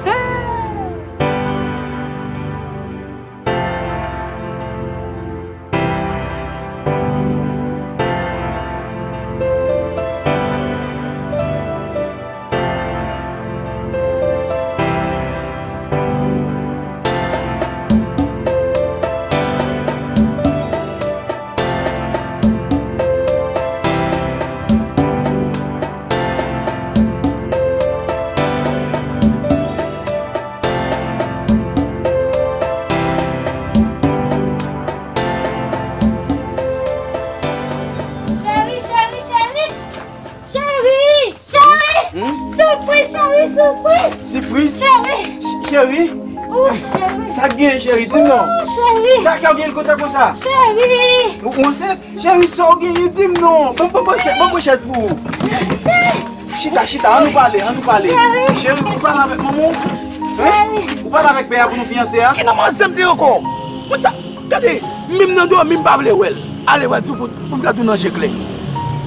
Hey! Sipriz, cheri, sipriz. Sipriz? Cheri. Ch-, cheri? Ou, cheri. Sa k genyen, cheri? Di m non. Ou, cheri. Sa k ap genyen kontan konsa? Cheri. Ou, ou ansent? Cheri, sa w genyen? Di m non. Ban, ban, ban, chè-, ban mwen chèz pou ou. Chita, chita, ann nou pale, ann nou pale. Cheri. Cheri, ou pale avèk manman w? Hein? Cheri. Ou pale avèk pè a pou nou fiyanse a? Ki nan manzè m te ankò? Mwen sa, gade, menm nan dòmi m pa vle wè l. Ale wè, di w pou, pou m ta di w nan je klè.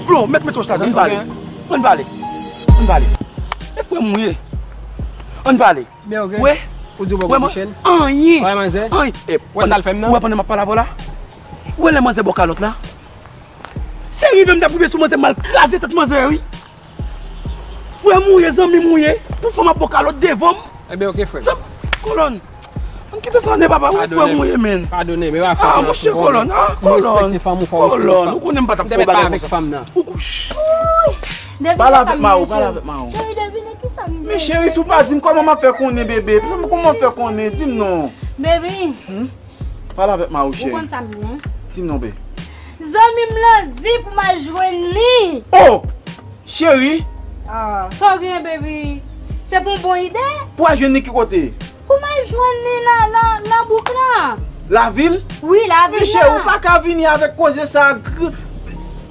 Flo, mèt, mèt wòch la, ann pale. Ok. Ann pale. Ann pale. E frè m ou ye. Ann pale. Ben, ok. Wè. Ou di w poko kouche l? Anyen. Wè, manzè. Anyen. E, wè sa l fè m nan? Ou wè pandan m ap pale avè w la? Ou wè lè manzè bò kalòt la? Se rive m t ap rive sou manzè, m al kraze tèt manzè, wi. Frè m ou ye, zanmi m ou ye. Pou fanm ap bò kalòt devan m. Ebyen, ok, frè m. Zanm-, kolòn. Ann kite sa, ne papa, wè frè m ou ye, men. Padone m, e pa fòt mwen. Ah, monchè, kolòn, ah, kolòn. Ou respekte fanm ou, fò w respekte fanm. Kolòn, ou konnen m pa t ap fè yon bagay konsa. Ou kouch. Pale avèk ma ou, pale avèk ma ou. Cheri, devine ki sa m gen. Men cheri, si w pa di m, kòman m ap fè konnen, bebe? Kòman w fè konnen? Di m non. Baby. Hmm? Pale avèk ma ou, cheri. Ou konn sa m gen? Di m non, be. Zanmi m lan di pou m al jwenn li. Oh! Cheri! Ah, sa w gen, baby? Se pou yon bon ide? Pou al jwenn li ki kote? Pou m al jwenn li nan, nan, nan bouk lan. Lavil? Wi, lavil lan. Men cheri, ou pa ka vini avèk koze sa. Gr-,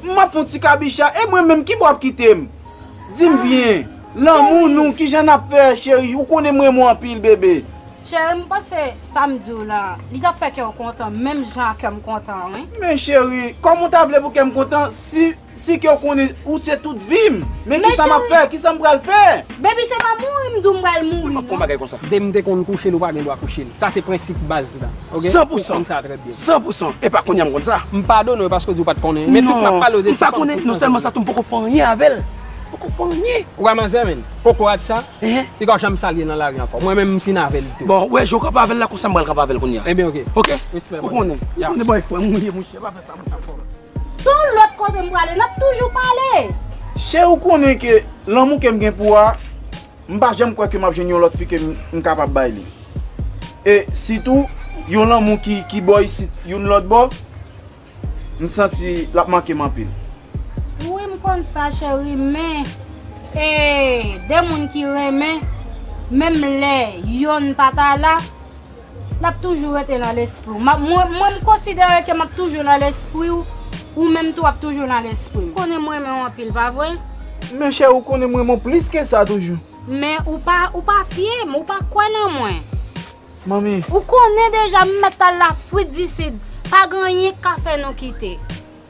m ap fè yon ti kabicha. E mwen menm, ki bò w ap kite m? Di m byen. Lanmou nou, kijan n ap fè, cheri? Ou konnen m renmen w anpil, bebe. Cheri, m panse sa m di w la, li t ap fè kè w kontan, menm jan kè m kontan, wi. Men cheri, kòman w ta vle pou kè m kontan si, si kè w konnen ou se tout vi m? Men kisa m ap fè? Kisa m pral fè? Baby, se pa mouri m di w m pral mouri, non. Pou m ap fè yon bagay konsa. Depi m te konn kouche l, ou pa gen dwa kouche l. Sa se prensip baz la, ok? San pou san. Ou konn sa trè byen. San pou san. E pa kounye a m konn sa. M padone w paske w di w pa t konnen. Men tout m ap pale w de ti fanm, tout manzè. Non, m pa konnen. Non sèlman sa tou, m poko fè anyen avè l. M poko fè anyen. Ou wè manzè, men. Kokorat sa. Li pa janm salye nan lari ankò. Mwen menm, m fin avè l tou. Bon, ou wè, jan w kanpe avè l la, konsa m pral kanpe avè l kounye a. Ebyen, ok. Ok? Respè, ou konnen. Ou konnen bòy frè m ou ye, monchè, pa fè sa, monchè, fò. Se yon lòt kote m prale, n ap toujou pale. Cheri, ou konnen ke lanmou ke m gen pou ou a, m pa janm kwè ke m ap jwenn yon lòt fi ke m, m kapab bay li. E sitou, yon lanmou ki, ki bò isit, youn lòt bò, m santi l ap manke m anpil. Wi, m konn sa, cheri, men, e, de moun ki renmen, menm lè yonn pa ta la, l ap toujou rete nan lespri w. M ap, mwen, mwen, m konsidere ke m ap toujou nan lespri w, ou menm tou w ap toujou nan lespri m. Ou konnen m renmen w anpil, pa vre? Men cheri, ou konnen m renmen w plis ke sa toujou. Men ou pa, ou pa fye m, ou pa kwè nan mwen. Manmi. Ou konnen deja m mèt al Lafrik di Sid, pa gen anyen k ka fè nou kite.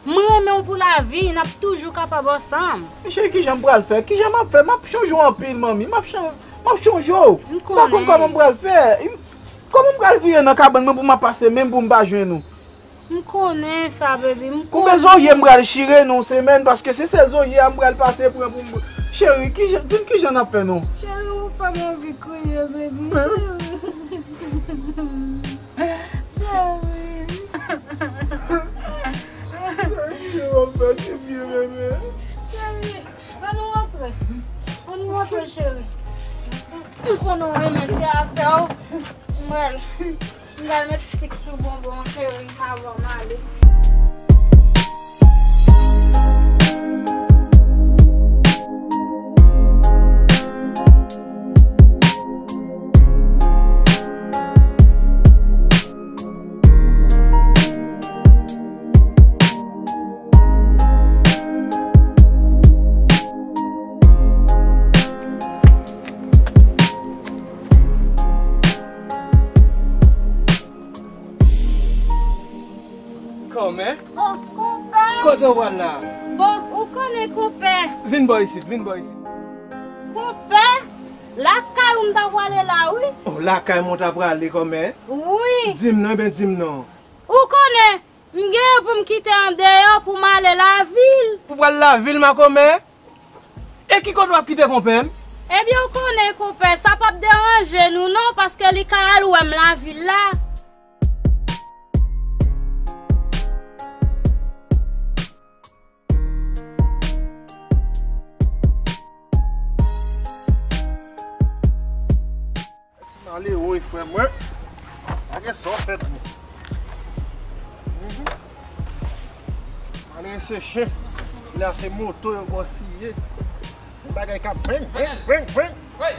M renmen w pou lavi, n ap toujou kapab ansanm. Men cheri, kijan m pral fè? Kijan m ap fè? M ap chonje w anpil, manmi. M ap chan-, m ap chonje w. M pa konn kòman m pral fè. Kòman m pral vire nan kabann mwen pou m ap pase menm pou m pa jwenn ou? M konnen sa, baby, m konnen. Konbyen zoye m pral chire nan yon semèn, paske se sèl zoye a m pral pase pran pou m. Cheri, kijan, di m kijan n ap fè non? Cheri, ou fè m anvi kriye, baby. Cheri. Cheri. Cheri, w ap fè byen, bebe. Cheri, ann nou rantre. Ann nou rantre, cheri. M konnen w renmen ti afè w. Mwen. M pral met sik sou bonbon cheri avan m ale. Kòmè? Oh, konpè! Kote w pral la? Bon, ou konnen konpè. Vin bò isit, vin bò isit. Konpè, lakay ou m ta prale la, wi. Oh, lakay mwen w ta prale, kòmè? Wi. Di m non, ebyen di m non. Ou konnen, m genyen pou m kite andeyò pou m ale lavil. Ou pral lavil, makomè? E ki kote w ap kite konpè m? Ebyen, ou konnen, konpè, sa p ap deranje nou non, paske li ka al wè m lavil la. Ti malere, wi, frè mwen. Pa gen sa w fè pou mwen. Mhm. Malere se chen. La se moto yo konsiye. Bagay k ap vreng, vreng, vreng, vreng. Wi.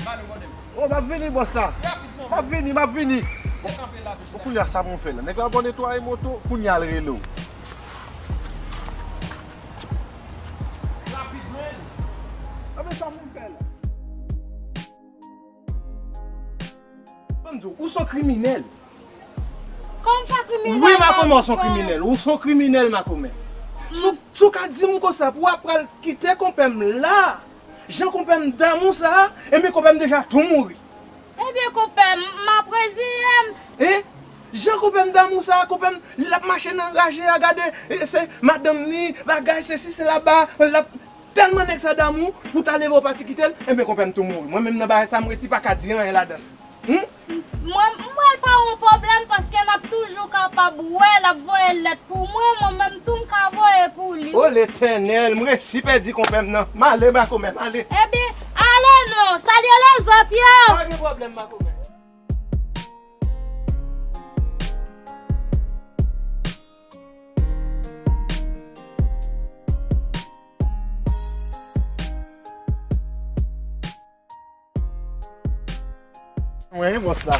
Ba nou gode m. Oh, m ap vini, bòs la. Rapidman. M ap vini, m ap vini. Se kanpe la toujou. Bon, kounye a sa pou m fè la. Nèg la bon netwaye moto, kounye a l rele w. Rapidman. A, men sa pou m fè la. Ban m di w, ou s on kriminèl. Kòman m fè kriminèl? Wi, makomè, ou s on kriminèl. Ou s on kriminèl, makomè. Si w, si w ka di m konsa, pou w ap pral kite konpè m la, jan konpè m damou sa a, ebyen konpè m deja tou mouri. Ebyen, konpè m, m ap reziye m. Hein? Jan konpè m damou sa a, konpè m, l ap mache nan raje a, gade, e, se madanm li, bagay, sesi, sela, ba, l ap Tèlman nèg sa damou, pou ta leve w pati kite l, enben konpè m tou mouri. Mwen menm nan bagay sa, m resi pa ka di anyen ladan l. Hum? Mwen, m wè l pa yon pwoblèm paske n ap toujou kapab wè l ap voye lèt pou mwen, mwen menm tou m ka voye pou li. O Letènèl, m resi pèdi konpè m nan. M ale, makomè, m ale. Ebyen, ale non, salye lèzòt yo. Pa gen pwoblèm, makomè. Mwen, bòs la.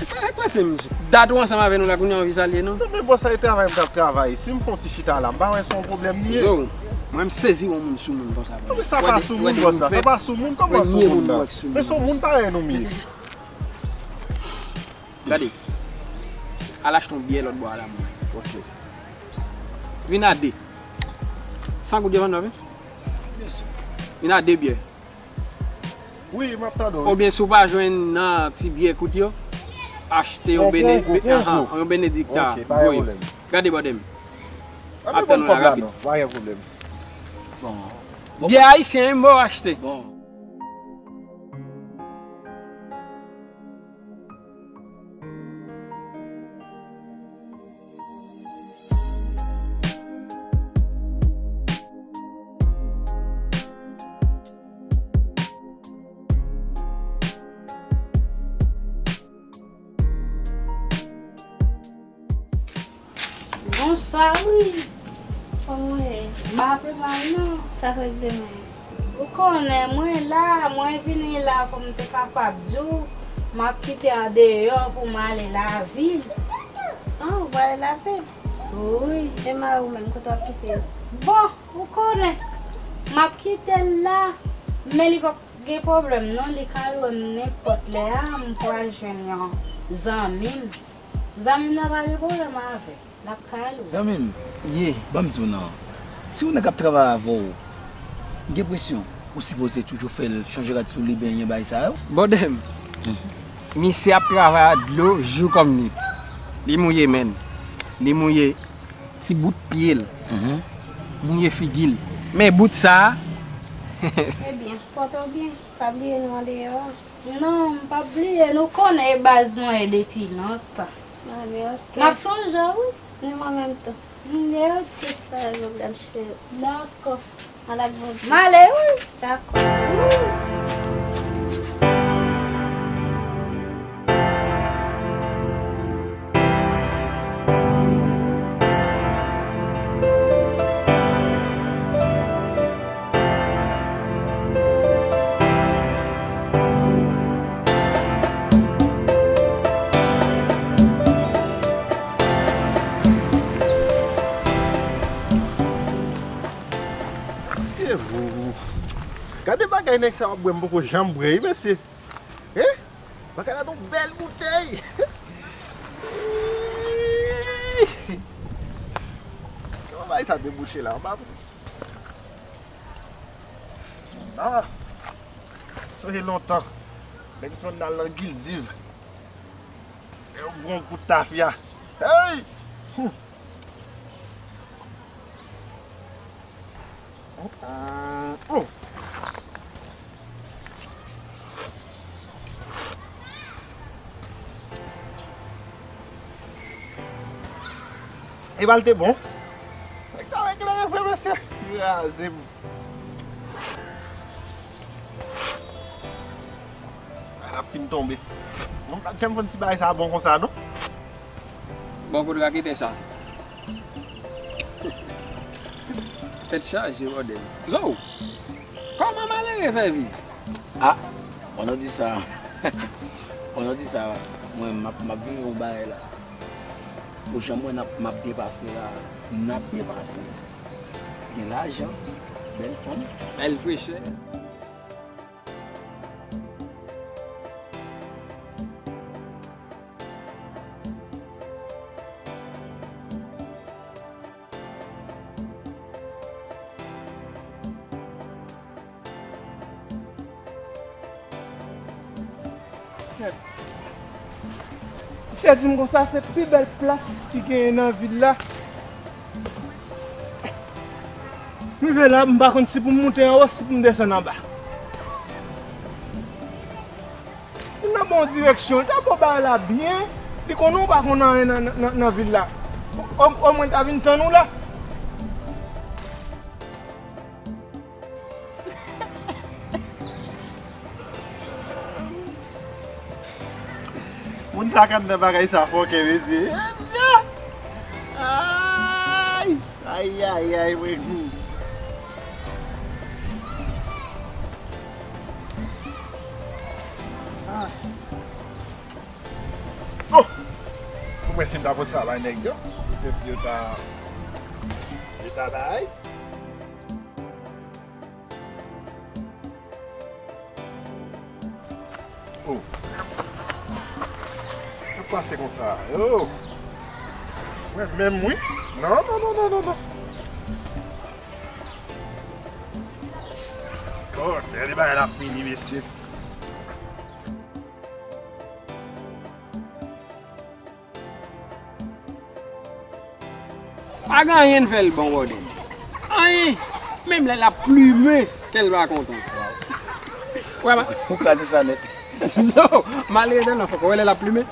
Sa k pase, mesye? Dat ou ansanm avè nou la, kounye a w anvi salye nou? Non, men bòs la, e travay m t ap travay. Si m fè yon ti chita la, m pa wè se yon pwoblèm li ye. Zo, mwen m sezi wè yon moun sou moun konsa. Non, men sa pa sou moun, bòs la. Sa pa sou moun, kòman sou moun nan? Men se yon moun parèy nou m ye. Gade. Al achte yon byè lòt bò a la, mwen. Ok. Vin a de. San goud yo vann nan, wi? Vin a de byè. Wi, m ap tande w, wi. Oubyen si w pa jwenn nan ti byè kout yo, achte yon Bene-, yon Benedikta. Ok, pa gen pwoblèm. Gade bòdè m. Ap tann ou la rapid. Pa gen pwoblèm. Bon. Byè ayisyen, wi, m ba w achte. Bon. Bonswa wi. Kòman w ye? M pa pi mal non. Sa k regle mwen? Ou konnen mwen la, mwen vini la pou m te kapab di w m ap kite andeyò pou m ale lavil. Ah, ou prale lavil? Wi. E mari w menm, kote w ap kite l? Bon, ou konnen, m ap kite l la, men li p ap gen pwoblèm non, li ka lwe m nenpòt lè a, m pral jwenn yon zanmi m. Zanmi m nan pa gen pwoblèm avè l, l ap ka lwe. Zanmi m, ye, ban m di w non. Si yon nèg ap travay avè w, m gen enpresyon ou sipoze toujou fè l chanje rad sou li, benyen, bagay sa yo. Bòdè m, misye ap travay a dlo jou kòm nwit. Li mouye men l, li mouye ti bout pye l, mouye figi l. Men bout sa a. Ebyen, pòte w byen, pa bliye nou andeyò a. Non, m p ap bliye, nou konnen e baz mwen ye depi lontan. Ebyen, ok. M ap sonje w, wi. Ni mwen menm tou. Ebyen, ok. Pa gen pwoblèm, cheri. Dakò. Al ak Bondye. M ale, wi. Dakò. Wi. Mesye, gade bagay nèg sa yo ap bwè, m poko janm bwè, wi, mesye. Hein? Bagay la, yon bèl boutèy. Kòman bagay sa debouche la? Anba. Ah, sonje lontan. Nèg yo konn al nan Gildiv. Yon bon gout tafya. Hey! Hum. Hum, hum. E bal te bon. Nèg sa eklere vre, mesye. Kraze m. Ay, l ap fin tonbe. Mwen pa t janm konn si bagay sa bon konsa, non. Bon kout raketè sa. Tèt chaje, bòdèl. Zo, kòman malere fè viv? Ah, pandan w di sa, pandan w di sa, mwen, m ap, m ap viv yon bagay la. Pou jan mwen, n ap, m ap byen pase la, n ap byen pase. Gen lajan, bèl fanm. Bèl frechè. Misye di m konsa se pi bèl plas ki genyen nan vil la. M rive la, m pa konn si pou m moute anwo, si pou m desann anba. Li nan bon direksyon, li ta bon bagay la byen. Li konnen w pa konn anyen nan, nan, nan, nan vil la. O, omwen l ta vin tann ou la. Moun sa k anndan bagay sa fòkè, mesye. Ay! Ay, ay, ay, mwen. Ah. Oh! Ou kwè si m ta pote sa bay nèg yo? Petèt yo ta, yo ta bay. Oh. Sa k pase konsa? Yo! Mwen menm, wi. Non, non, non, non, non, non. Oh, tèlè bagay la fini, mesye. Pa gen anyen n fè l bon, bòdèl. Anyen. Menm lè l ap plimen, kè l pa kontan. Wè, ma- Ou kraze sa nèt. So, malere tèlman fò, wè lè l ap plimen.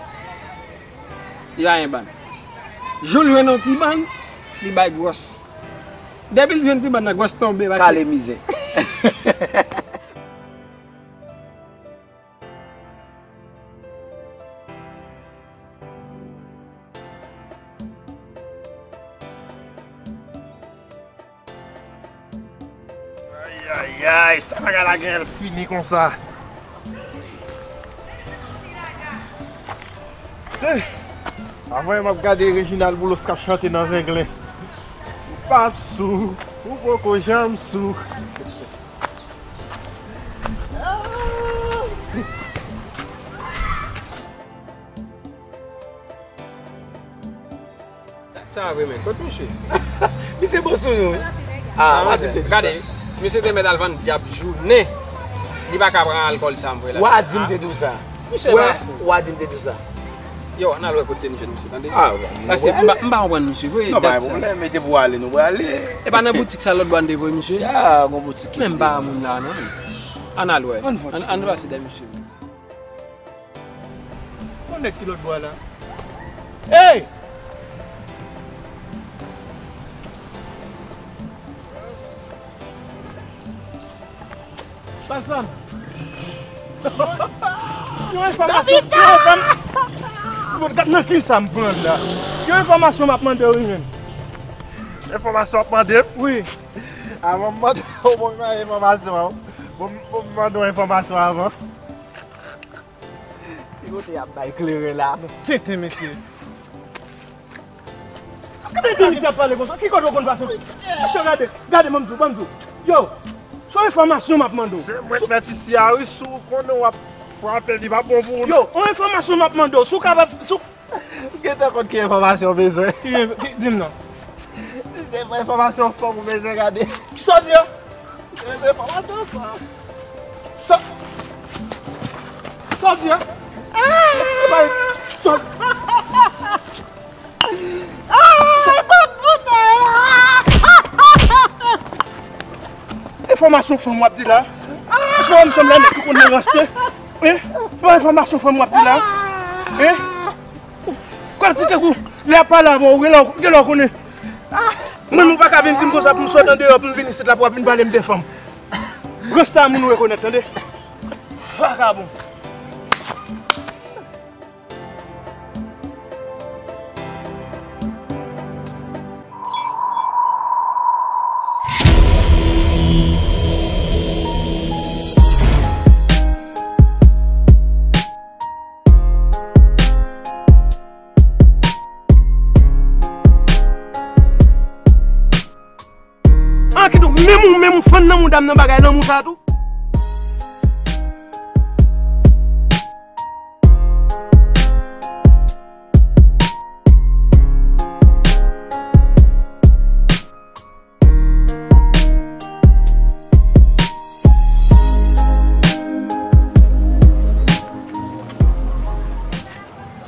Li pa gen bann. Jou l jwenn yon ti bann, li bay gwòs. Depi l jwenn ti bann nan, gwòs tonbe, paske Kale mizè. Ay, ay, ay, sa bagay la genlè fini konsa. Se, avan m ap gade Reginald Boulos k ap chante nan zenglen. Ou p ap sou, ou poko janm sou. Sa vre, men. Kot misye? Misye bon sou nou, wi. Ah, w a di m te di w sa. Gade, misye te mèt al vann dyab jounen. Li pa ka pran alkòl sa, m vre la. W a di m te di w sa. Misye pa fou. W a di m te di w sa. Yo, ann al wè kote misye, misye, tande? Ah, bon, paske m pa, m pa konprann misye vre. Non, pa gen pwoblèm, mete pou ale, nou prale. E pa nan boutik sa lòt bò n te voye misye? Ya, gon boutik ki. Men m pa moun la, non. Ann al wè. Ann pase dèyè misye. Gon nèg ki lòt bò a la. Ey! Baz pa m. Yon enfòmasyon, yon enfòm-, gad nan kin sa m pran la. Yon enfòmasyon m ap mande w, wi, menm. Enfòmasyon w ap mande m? Wi. Avan m mande w, bon, m bay enfòmasyon an. Bon, bon, m mande w enfòmasyon avan. Ki kote y ap bay kleren la? Tenten, mesye. Tenten, misye ap pale konsa. Ki kote w konn pase? Mesye, gade, gade, ban m di w, ban m di w. Yo, se yon enfòmasyon m ap mande w. Se mwen k mèt isi a, wi. Si w konnen w ap frape, li p ap bon pou ou, non. Yo, yon enfòmasyon m ap mande w. Si w kapab, si w Gentan konn ki enfòmasyon w bezwen. Ki, ki, di m non. Si se pa enfòmasyon fanm ou bezwen gade. Kisa w di a? Se enfòmasyon fanm. Sa, sa w di a? Ah! Sa, sa, ah, tout bouton! Enfòmasyon fanm w ap di la. Enfòmasyon fanm la, nèg ki konn nan raste. Eh? Enfòmasyon fanm w ap di la. Eh? Kòmsi tankou lè y ap pale avè w, gen lè w, gen lè w konnen. Mwen, ou pa ka vin di m konsa pou m sot andeyò, pou m vin isit la, pou w ap vin pale m de fanm. Rasta moun ou rekonèt, tande? Vakabon. Menm ou, menm ou fann nan mouda m nan bagay lanmou sa tou.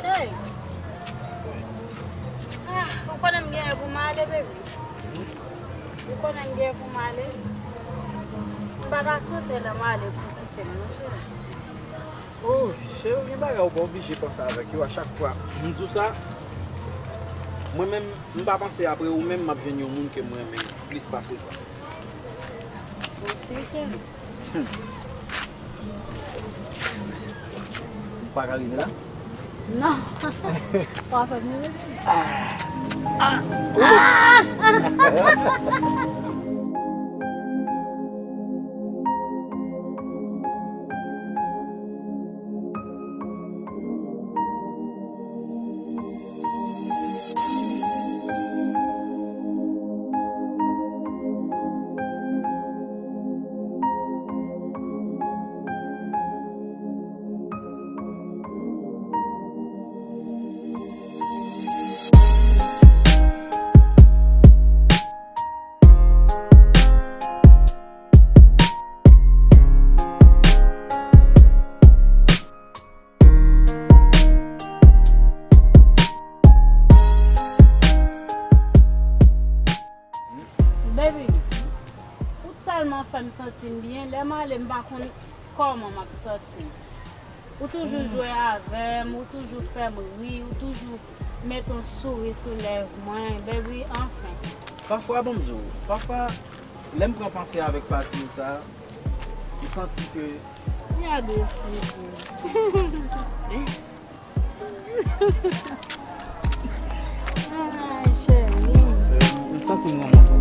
Cheri. Ah, ou konnen m genyen pou m ale, baby. Ou konnen m genyen pou m ale. M pa ta swete lè m ale pou w kite m, non, cheri. Oh, cheri, gen bagay ou pa oblije panse avèk yo a chak fwa. M di w sa, mwen menm, m pa panse apre ou menm, m ap jwenn yon moun ke m renmen plis pase sa. Osi, cheri. Ou pa ka rive la? Non. Ou pa fè m rive. Baby, ou tèlman fè m santi m byen. Lè m ale, m pa konn kòman m ap santi m. Ou toujou jwe avè m, ou toujou fè m ri, ou toujou met yon souri sou lèv mwen, baby, anfen. Pafwa, ban m di w, pafwa, lè m pran panse avèk pati w sa, m santi ke... Gade figi. Ay, cheri. M santi m renmen w.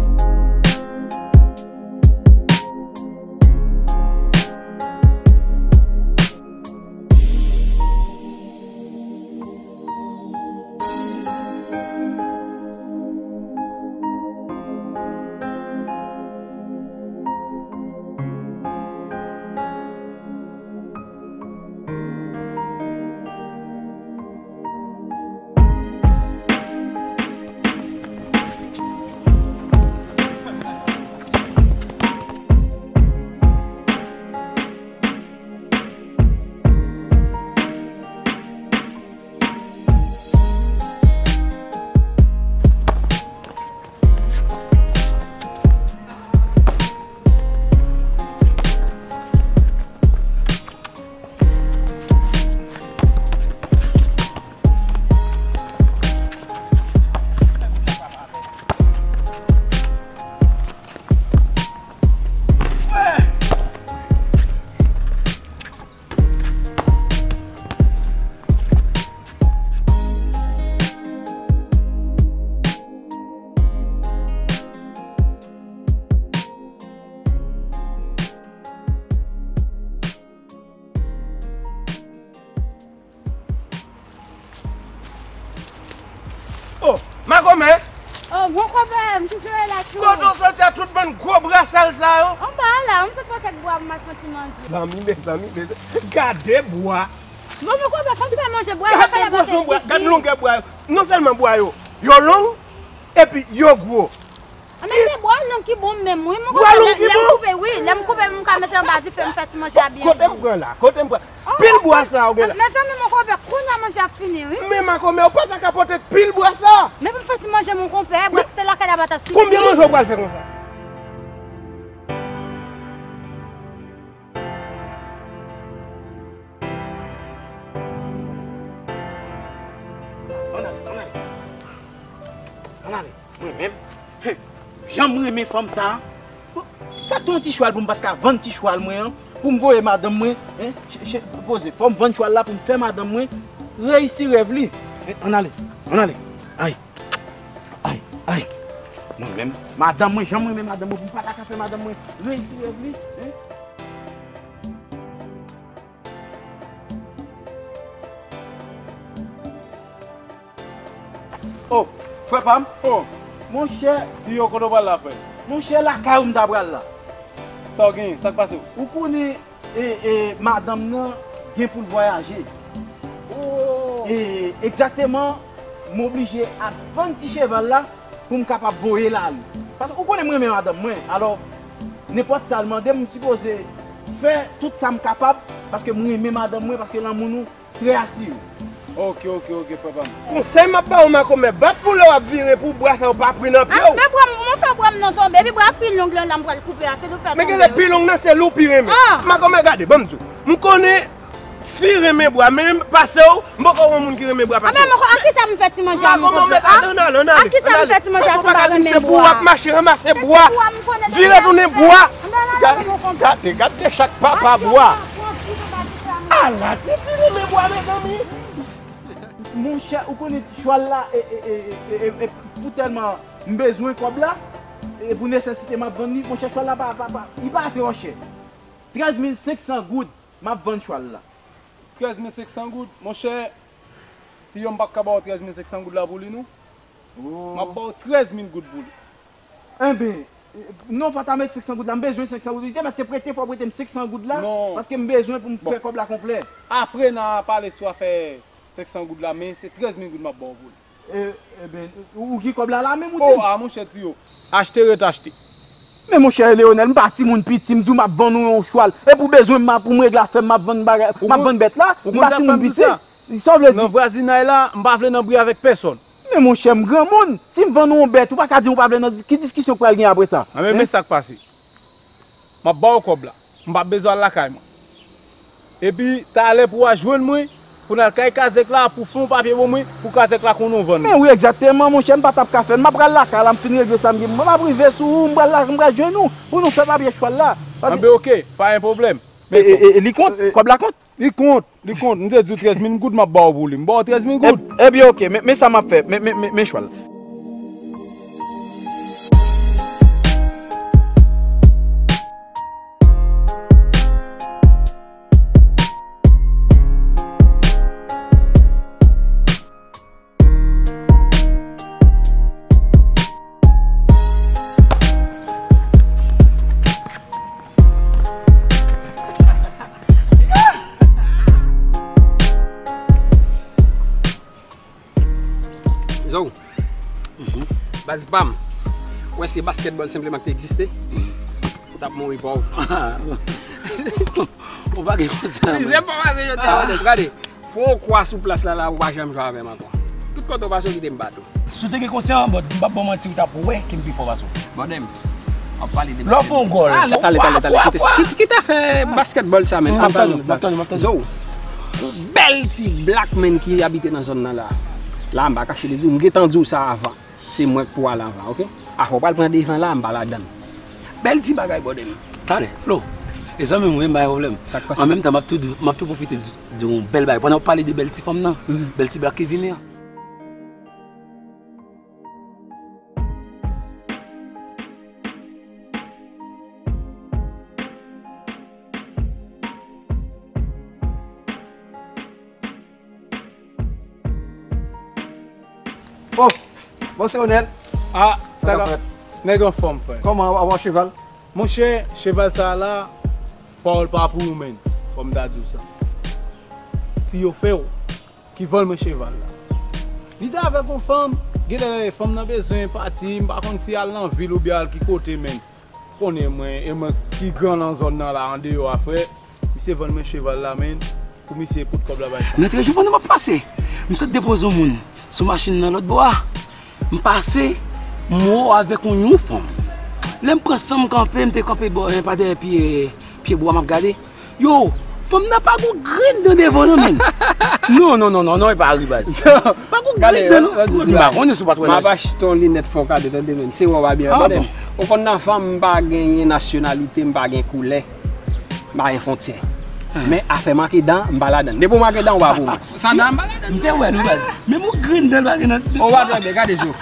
Oh, makomè! Oh, bon kòpè, m toujou la tou. Kote w soti a tout bann gwo bra sal sa yo? Anba la, m sot pran kèk bwa pou m al fè ti manje. Zanmi, mezanmi, mezanmi, gade bwa. Bon, bon kòpè, fò m fè manje bwa yo. Gade gwosè bwa, gade longè bwa yo. Non sèlman bwa yo, yo long, epi yo gwo. Ah, men se bwa long ki bon menm, wi. Bwa long ki bon? Lè m koupe, wi. Lè m koupe, m ka mete anba dife, m fè ti manje a byen. Kote m pran la? Kote m pran? Oh, pil bwa sa ou gen la? Mezanmi, mon kòpè, kounye a manje ap fini, wi. Men makomè, ou pa ta ka pote pil bwa sa? Men pou m fè ti manje, mon kòpè, bwa te lakay la pa t ap sifi. Konbyen manje ou pral fè konsa? Ann ale, ann ale. Ann ale. Mwen menm, hen, jan m renmen fanm sa a. Sa t yon ti chwal pou m pa t ka vann ti chwal mwen an, pou m voye madanm mwen, hen, ch-, ch-, poze. Fò m vann chwal la pou m fè madanm mwen reyisi rèv li. Hen, ann ale, ann ale. Ay, ay, ay. Mwen menm, madanm mwen, jan m renmen madanm mwen, pou m pa t ka fè madanm mwen reyisi rèv li, hen. Oh, frè pa m. Oh. Monchè, di yo kote w pral la, frè. Monchè, lakay ou m ta pral la. Sa w genyen? Sa k pase w? Ou konnen, e, e, madanm nan gen pou l vwayaje. Oh! E, egzakteman, m oblije ap vann ti cheval la pou m kapab voye l ale. Paske ou konnen m renmen madanm mwen. Alò, nenpòt sa l mande m, m sipoze fè tout sa m kapab paske m renmen madanm mwen, paske lanmou nou trè asire. Ok, ok, ok, frè pa m. Konsèy m ap ba w, makomè, bat pou lè w ap vire pou bwa sa yo pa pri nan pye w. Men bwa m, kòman fè bwa m nan tonbe? Epi bwa pi long lan la m pral koupe a, se nou fè tonbe wi. Men genlè pi long nan se li w pi renmen. Makomè, gade, ban m di w. M konnen fi renmen bwa, men pase w, m poko wè yon moun ki renmen bwa pase w. Men a kisa m fè ti manje a, mon pòp? A kisa m fè ti manje a si m pa renmen bwa? Se pou w ap mache ranmase bwa. Vire tounen bwa. Gade, gade, gade chak papa bwa. Ala ti fi renmen bwa, mezanmi. Monchè, ou konnen chwal la, e, e, pou tèlman m bezwen kòb la, e pou nesesite m ap vann li, monchè, chwal la pa, pa, pa, li pa twò chè. Trèz mil senk san goud, m ap vann chwal la. Trèz mil senk san goud, monchè, Piyon m p ap ka ba w trèz mil senk san goud la pou li, non. M ap ba w trèz mil goud pou li. Enben, non, fò w ta met senk san goud la. M bezwen senk san goud. Li te mèt se prete, fò w prete m senk san goud la. Non. Paske m bezwen pou m fè kòb la konplè. Apre, n a pale sou afè senk san goud la, men se trèz mil goud m ap ba w pou li. E, enben, ou, ou gen kòb la la menm ou di m? Oh, a, monchè, di yo. Achte, ret achte. Men monchè Leonel, m pa timoun piti, m di w m ap vann ou yon chwal. Epi w bezwen m pou m regle afè m, m ap vann bagay, m ap vann bèt la, m pa timoun piti. Sa w vle di? Nan vwazinay la, m pa vle nan bri avèk pèsòn. Men monchè, m granmoun. Si m vann ou yon bèt, ou pa ka di m ou pa vle nan dis-, ki diskisyon k pral gen apre sa? Anben, men sa k pase. M ap ba w kòb la. M p ap bezwen al lakay mwen. Epi, talè pou w a jwenn mwen, pou n al kay kazèk la, pou fè yon papye pou mwen, pou kazèk la konnen w vann mwen. Men wi, egzakteman, monchè, m pa t ap ka fè l. M ap pral lakay la, m fin regle sa m gen. M ap rive sou ou, m pral la, m pral jwenn ou, pou nou fè papye chwal la. Anben, oke, pa gen pwoblèm. E, e, e, li kont? Kòb la kont? Li kont, li kont. M te di w trèz mil goud m ap ba w pou li. M ba w trèz mil goud. E, ebyen, oke. Men, men sa m ap fè. Men, men, men, men chwal. Zo. Baz pa m. Ou wè se baskètbòl senpleman ki te egziste, ou t ap mouri pòv. Ou pa gen konsyans. Plizyè fwa pase yo te gade. Fè yon kwa sou plas la, la, ou pa janm jwe avè m ankò. Tout kote w pase, w kite m bat ou. Si w te gen konsyans, bòd, m p ap ba w manti, ou t ap wè ke m pi fò pase w. Bòdè m, w ap pale de baskètbòl. Lè w fè yon gòl. Tale, tale, tale, tale. Kite, kite, kite afè baskètbòl sa, men. M ap tann ou, m ap tann ou, m ap tann ou. Zo, yon bèl ti black man ki abite nan zòn nan la. La, m pa kache de di w, m gentan di w sa avan. Se mwen k pou al anvan, oke? Afè w pral pran devan la, m pa ladann. Bèl ti bagay, bòdè m. Talè, Flo. E zanmi m wi, m pa gen pwoblèm. Sa k pase? An menm tan, m ap tou, m ap tou pwofite di, di w yon bèl bagay. Pandan w ap pale de bèl ti fanm nan, bèl ti black ki vini an. Oh, bon, se Onèl. Ah, sa k ap fèt? Nèg anfòm, frè. Kòman, w a cheval? Monchè, cheval sa a la, pawòl pa pou ou, menn. Fò m ta di w sa. Fi yo fè w, ki vann mwen cheval la. Li te avèk yon fanm, genlè fanm nan bezwen pati, m pa konn si al nan vil oubyen al ki kote, menn. Konnen mwen, e mwen ki gran nan zòn nan la, andeyò a, frè. Misye vann mwen cheval la, menn, pou misye pot kòb la bay fanm. Nan trè jou pandan m ap pase, m sot depoze yon moun sou machin nan lòt bò a. M pase, m wè w avèk yon, yon fanm. Lè m pran san m kanpe, m te kanpe bò, pa dèyè pye, pye bwa, m ap gade. Yo, fanm nan pa gon grenn dan devan non, menn. Non, non, non, non, non, e pa ri, baz. Pa gon grenn dan non. M pa konnen si w pa t wè laj. M ap achte yon linèt fè w kado, tande, menn. Se wè w pa byen, tande. Ou konn nan fanm, m pa genyen nasyonalite, m pa gen koulè, m pa gen fwontyè. Men afè manke dan, m pa ladann. Depi w manke dan, w pa pou mwen. San dan, m pa ladann. M te wè l wi, baz. Menm yon grenn dan l pa gen nan. Ou pa trè byen, gade zo.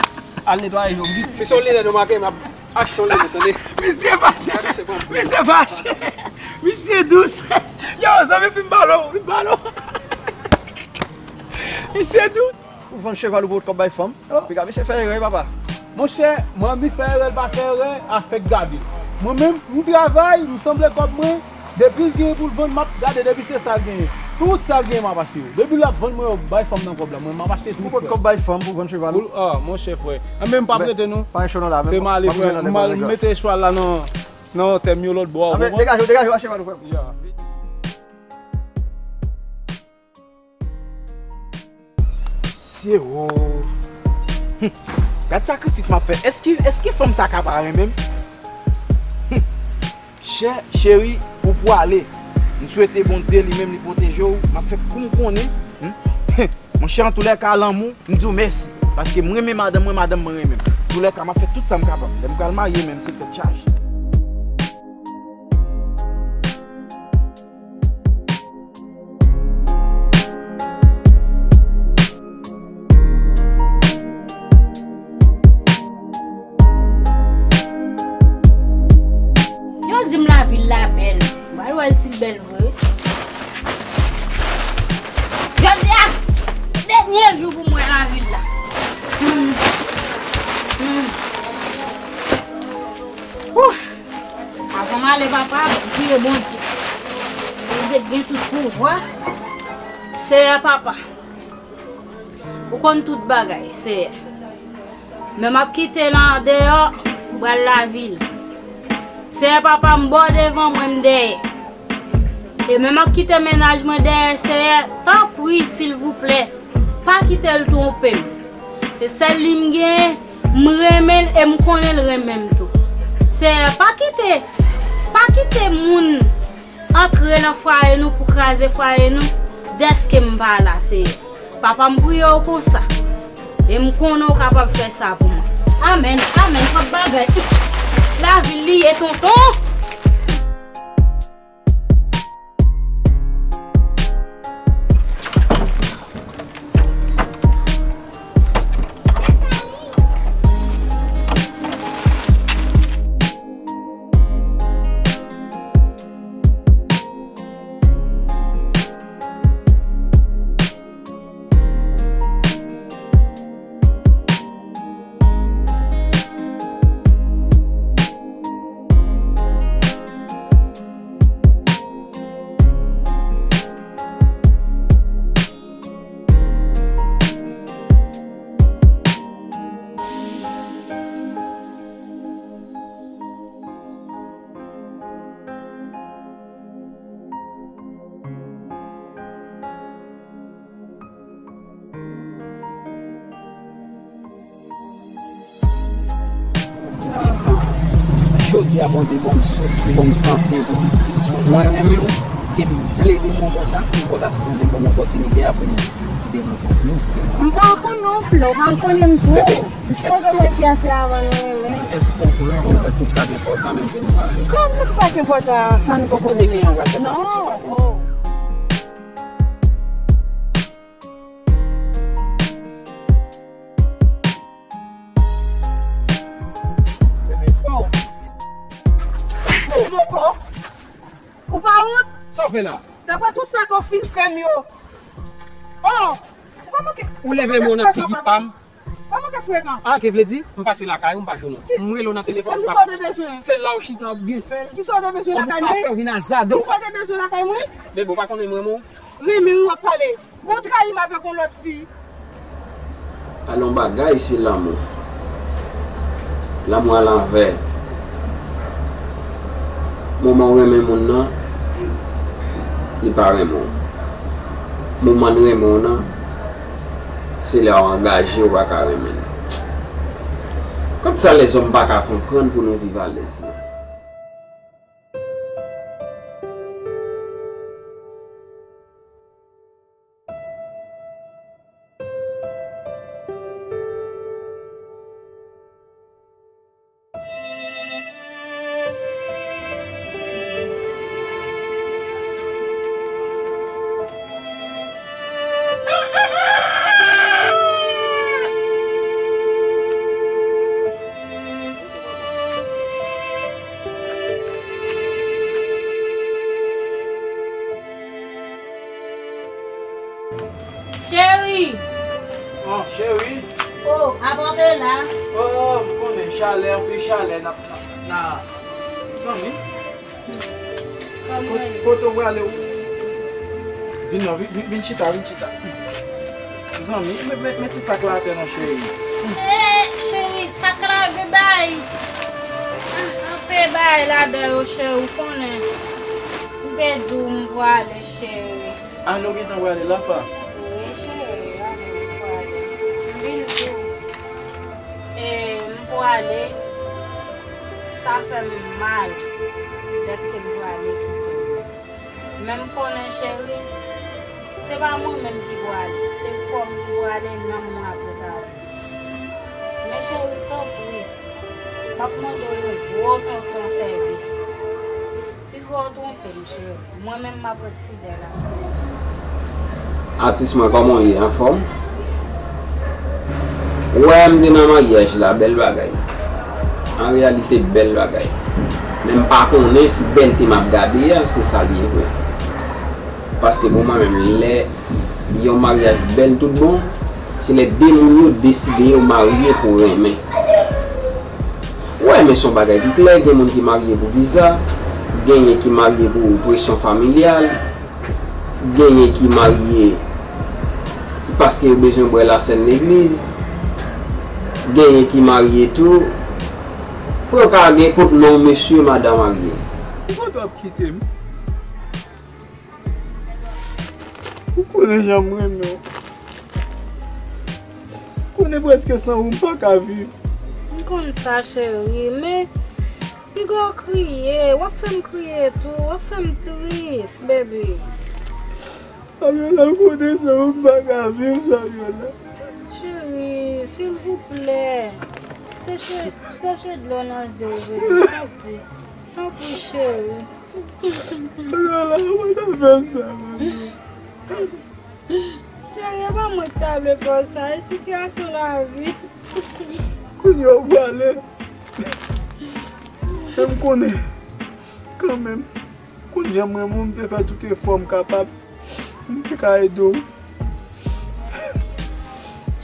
Al netwaye zo m vit. Si se yon linèt ou manke, m ap Achte yon linèt, tande. Misye fache. Misye fache. Misye dous. Yo, zanmi, vin balo, vin balo. Misye dous. Ou vann cheval ou pou w kòb bay fanm. Piga, misye fè erè, papa. Monchè, mwen anvi fè erè, l pa fè erè, afè k gade. Mwen menm, m travay, m sanble kòb mwen, depi l genyen pou l vann, m ap gade, depi se sa l genyen. Tout sa l genyen, m ap achte yo. Depi l ap vann, mwen yo bay fanm nan kòb la, mwen, m ap achte tout. Ou pot kòb bay fanm pou vann cheval? Pou, ah, monchè, frè. Anben, m p ap rete, non. Pa gen cho nan la, men. Te m ale, frè. M al mete chwal la nan, nan tè m yo lòt bò a, ou konprann? Degaje w, degaje w, achte cheval ou, frè m. Ya. Sye wo. Hum. Gad sakrifis m ap fè. Èske, èske fanm sa ka pa renmen m? Hum. Chè, cheri, ou pwale. M swete Bondye li menm li pwoteje w. M ap fè kou m konnen. Hum. Monchè, antoulèka, lanmou, m di w mèsi. Paske m renmen madanm mwen, madanm mwen renmen m. Antoulèka, m ap fè tout sa m kapab. Lè m pral marye menm, se tèt chaje. Yo di m lavil la bèl. M al wè l si l bèl vre. Jodi a, dènye jou pou m wè lavil la. Hmm. Hmm. Ouh. Avan m ale, papa, m priye Bondye. Bondye k gen tout pouvwa. Seyè, papa, ou konn tout bagay, Seyè. Men m ap kite l andeyò pou al lavil. Seyè, papa, m bò devan, mwen m dèyè. E men m ap kite mennaj mwen dèyè, Seyè, tanpri, silvouplè, pa kite l twonpe m. Se sèl li m genyen, m renmen l e m konnen l renmen m tou. Seyè, pa kite, pa kite moun antre nan fwaye nou pou kraze fwaye nou, dèske m pa la, Seyè. Papa, m priye w konsa. E m konnen w kapab fè sa pou mwen. Amèn, amèn, twòp bagay. Lavil li ye, tonton. Si jodi a Bondye ban m souf, li ban m sante, li ban m tout sa mwen renmen, e m plede mwen konsa, m kontan si Bondye ban m opòtinite a pou m kite m antreprenè. M pa konn non, Flo, pa konnen m tou. Bebe, m kè sa. Poze Matyas la avan nou renmen. Èske w konnen ou fè tout sa ki enpòtan menm ke nou pale? Kòman tout sa ki enpòtan sa nou poko regle? Non. Bebe, oh. Oh, mon kò. Ou pa wont? Sa w fè la? Daprè tout sa ke w fin fè m yo. Oh! Ou pa manke. Ou leve men w nan figi pa m. Pa manke frekan. Ah, ke vle di? M pase lakay ou, m pa jwenn ou. M rele w nan telefòn. Kisa w te bezwen? Se la w chita w ap byen fè l. Kisa w te bezwen lakay mwen? Ou pa pè w vin a zado. Kisa w te bezwen lakay mwen? Bebe, ou pa konnen m renmen w? Renmen wi w ap pale. Bon, w trayi m avèk yon lòt fi. Alon bagay se lanmou. Lanmou alanvè. Moman w renmen moun nan, li pa renmen w. Moman l renmen w nan, se lè w angaje w pa ka renmen l. Kòm sa lèzòm pa ka konprann pou nou viv alèz la. Cheri! Oh, cheri! Oh, apa w te la? Oh, Chalè, anpil chalè, n ap, n ap, n ap, zanmi. Kot-, kote w prale, ou, ou, ou, vin non, vin, vin, vin chita, vin chita. Zanmi, men, men, men ti sak la atè non, cheri. Eh, cheri, sak la gen bay. Ah, anpe bay ladan yo, cheri, ou konnen. M te di w m prale, cheri. A, nou gentan prale la, fa? Wi, cheri, a, nou prale. M vin di w. E, m prale, sa fè m mal dèske m prale kite w. Men m konnen, cheri, se pa mwen menm ki prale, se kò m ki prale, nanm mwen ap ret avè m. Men, cheri, tanpri, m ap mande w yon gwo tonton sèvis. Piga w twonpe m, cheri. Mwen menm m ap ret fidèl avè w. Atis mwen, kòman w ye? Anfòm? Ou wè, m te nan maryaj la, bèl bagay. An reyalite, bèl bagay. Men m pa konnen si bèlte m ap gade a, se sa l ye vre. Paske pou mwen menm, lè yon maryaj bèl tout bon, se lè de moun yo deside yo marye pou renmen. Ou wè, men se yon bagay ki klè, gen moun ki marye pou viza, genyen ki marye pou presyon familyal, genyen ki marye paske yo bezwen bwè lasèn legliz, genyen ki marye tou. Pran ka gen kot non mesye, madan marye. Poukisa w ap kite m? Ou konnen jan m renmen w. Konnen prèske san ou m pa ka viv. M konn sa, cheri, men piga w kriye, w ap fè m kriye tou, w ap fè m tris, baby. Fabiola, ou konnen san ou m pa ka viv, Fabiola. Cheri, silvouplè, seche, seche dlo nan zye w, baby, tanpri, tanpri, cheri. Fabiola, ou pa ta fè m sa, mami. Cheri, e pa mwen ki ta vle fè w sa, e sitiyasyon lavi. Kounye a ou prale. E m konnen, kanmenm, kounye a m renmen w, m te fè tout efò m kapab pou m te ka ede w.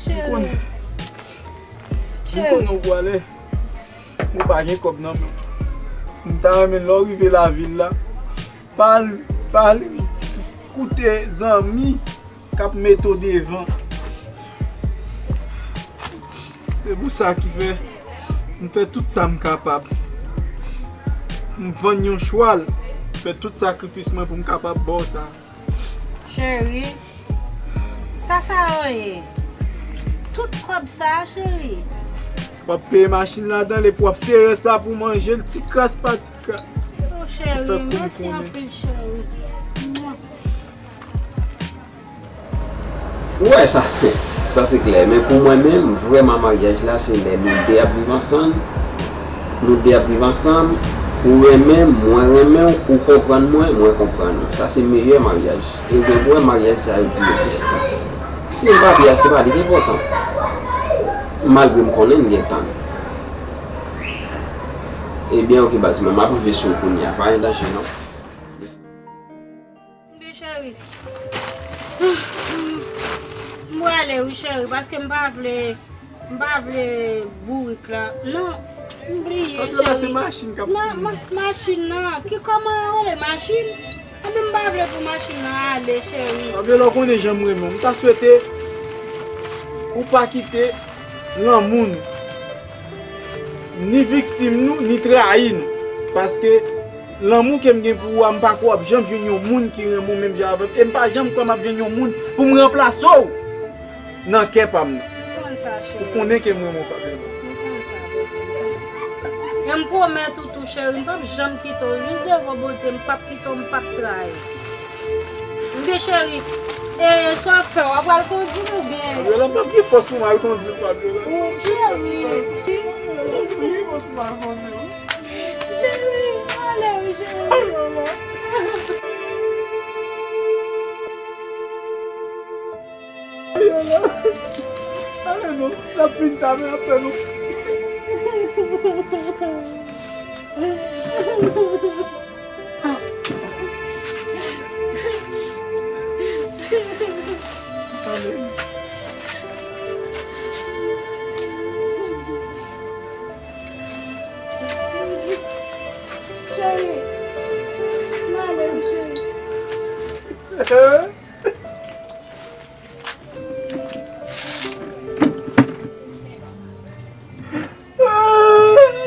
M konnen. M konnen ou prale. Ou pa gen kòb nan men w. M ta renmen lè w rive lavil la, pa al, pa al koute zanmi k ap mete w devan. Se pou sa ki fè m fè tout sa m kapab. M vann yon chwal, fè tout sakrifis mwen pou m kapab ba w sa. Cheri, sa sa yo ye? Tout kòb sa a, cheri. W ap peye machin ladan l epi w ap sere sa pou w manje l ti kras pa ti kras. O, cheri, mèsi anpil, cheri. Mwa. Ou wè sa, sa se klè. Men pou mwen menm, vrèman maryaj la, se lè nou de ap viv ansanm, nou de ap viv ansanm, ou renmen m, mwen renmen w, ou konprann mwen, mwen konprann ou. Sa se meyè maryaj. E ou gen pou wè maryaj sa yo dire plis tan. Si m pa pi a, se pa li ki enpòtan. Malgre m konnen n gen tan. Ebyen, oke, baz mwen, m ap rive sou ou kounye a. Pa gen danje, non. Oke, cheri. M prale, wi, cheri, paske m pa vle, m pa vle bourik la. Non, m bliye, cheri. Fabiola, se machin k ap... Non, ma-, machin nan. Ki, kòman yo rele machin? Anben, m pa vle pou machin nan ale, cheri. Fabiola, ou konnen jan m renmen w. M ta swete ou pa kite lanmou nou, ni viktim nou, ni trayi nou. Paske lanmou ke m gen pou ou a, m pa kwè w ap janm jwenn yon moun ki renmen w menm jan avè m. E m pa janm kwè m ap jwenn yon moun pou m ranplase w nan kè pa m nan. M konn sa, cheri. Ou konnen ke m renmen w, Fabiola. M konn sa, baby, m konn sa. E m pwomèt ou tou, cheri, m p ap janm kite w. Jis devan Bondye, m p ap kite w, m p ap trayi w. Oubyen, cheri, e sa w ap fè, w ap al kondui m oubyen? Fabiola, m p ap gen fòs pou m al kondui w, Fabiola. Ou, cheri. M p ap gen fòs pou m al kondui w. Cheri, ale wi, cheri. Fabiola. Ayola. Ale non, n ap fin ta men apre nou. Ale. Cheri, m ale wi, cheri.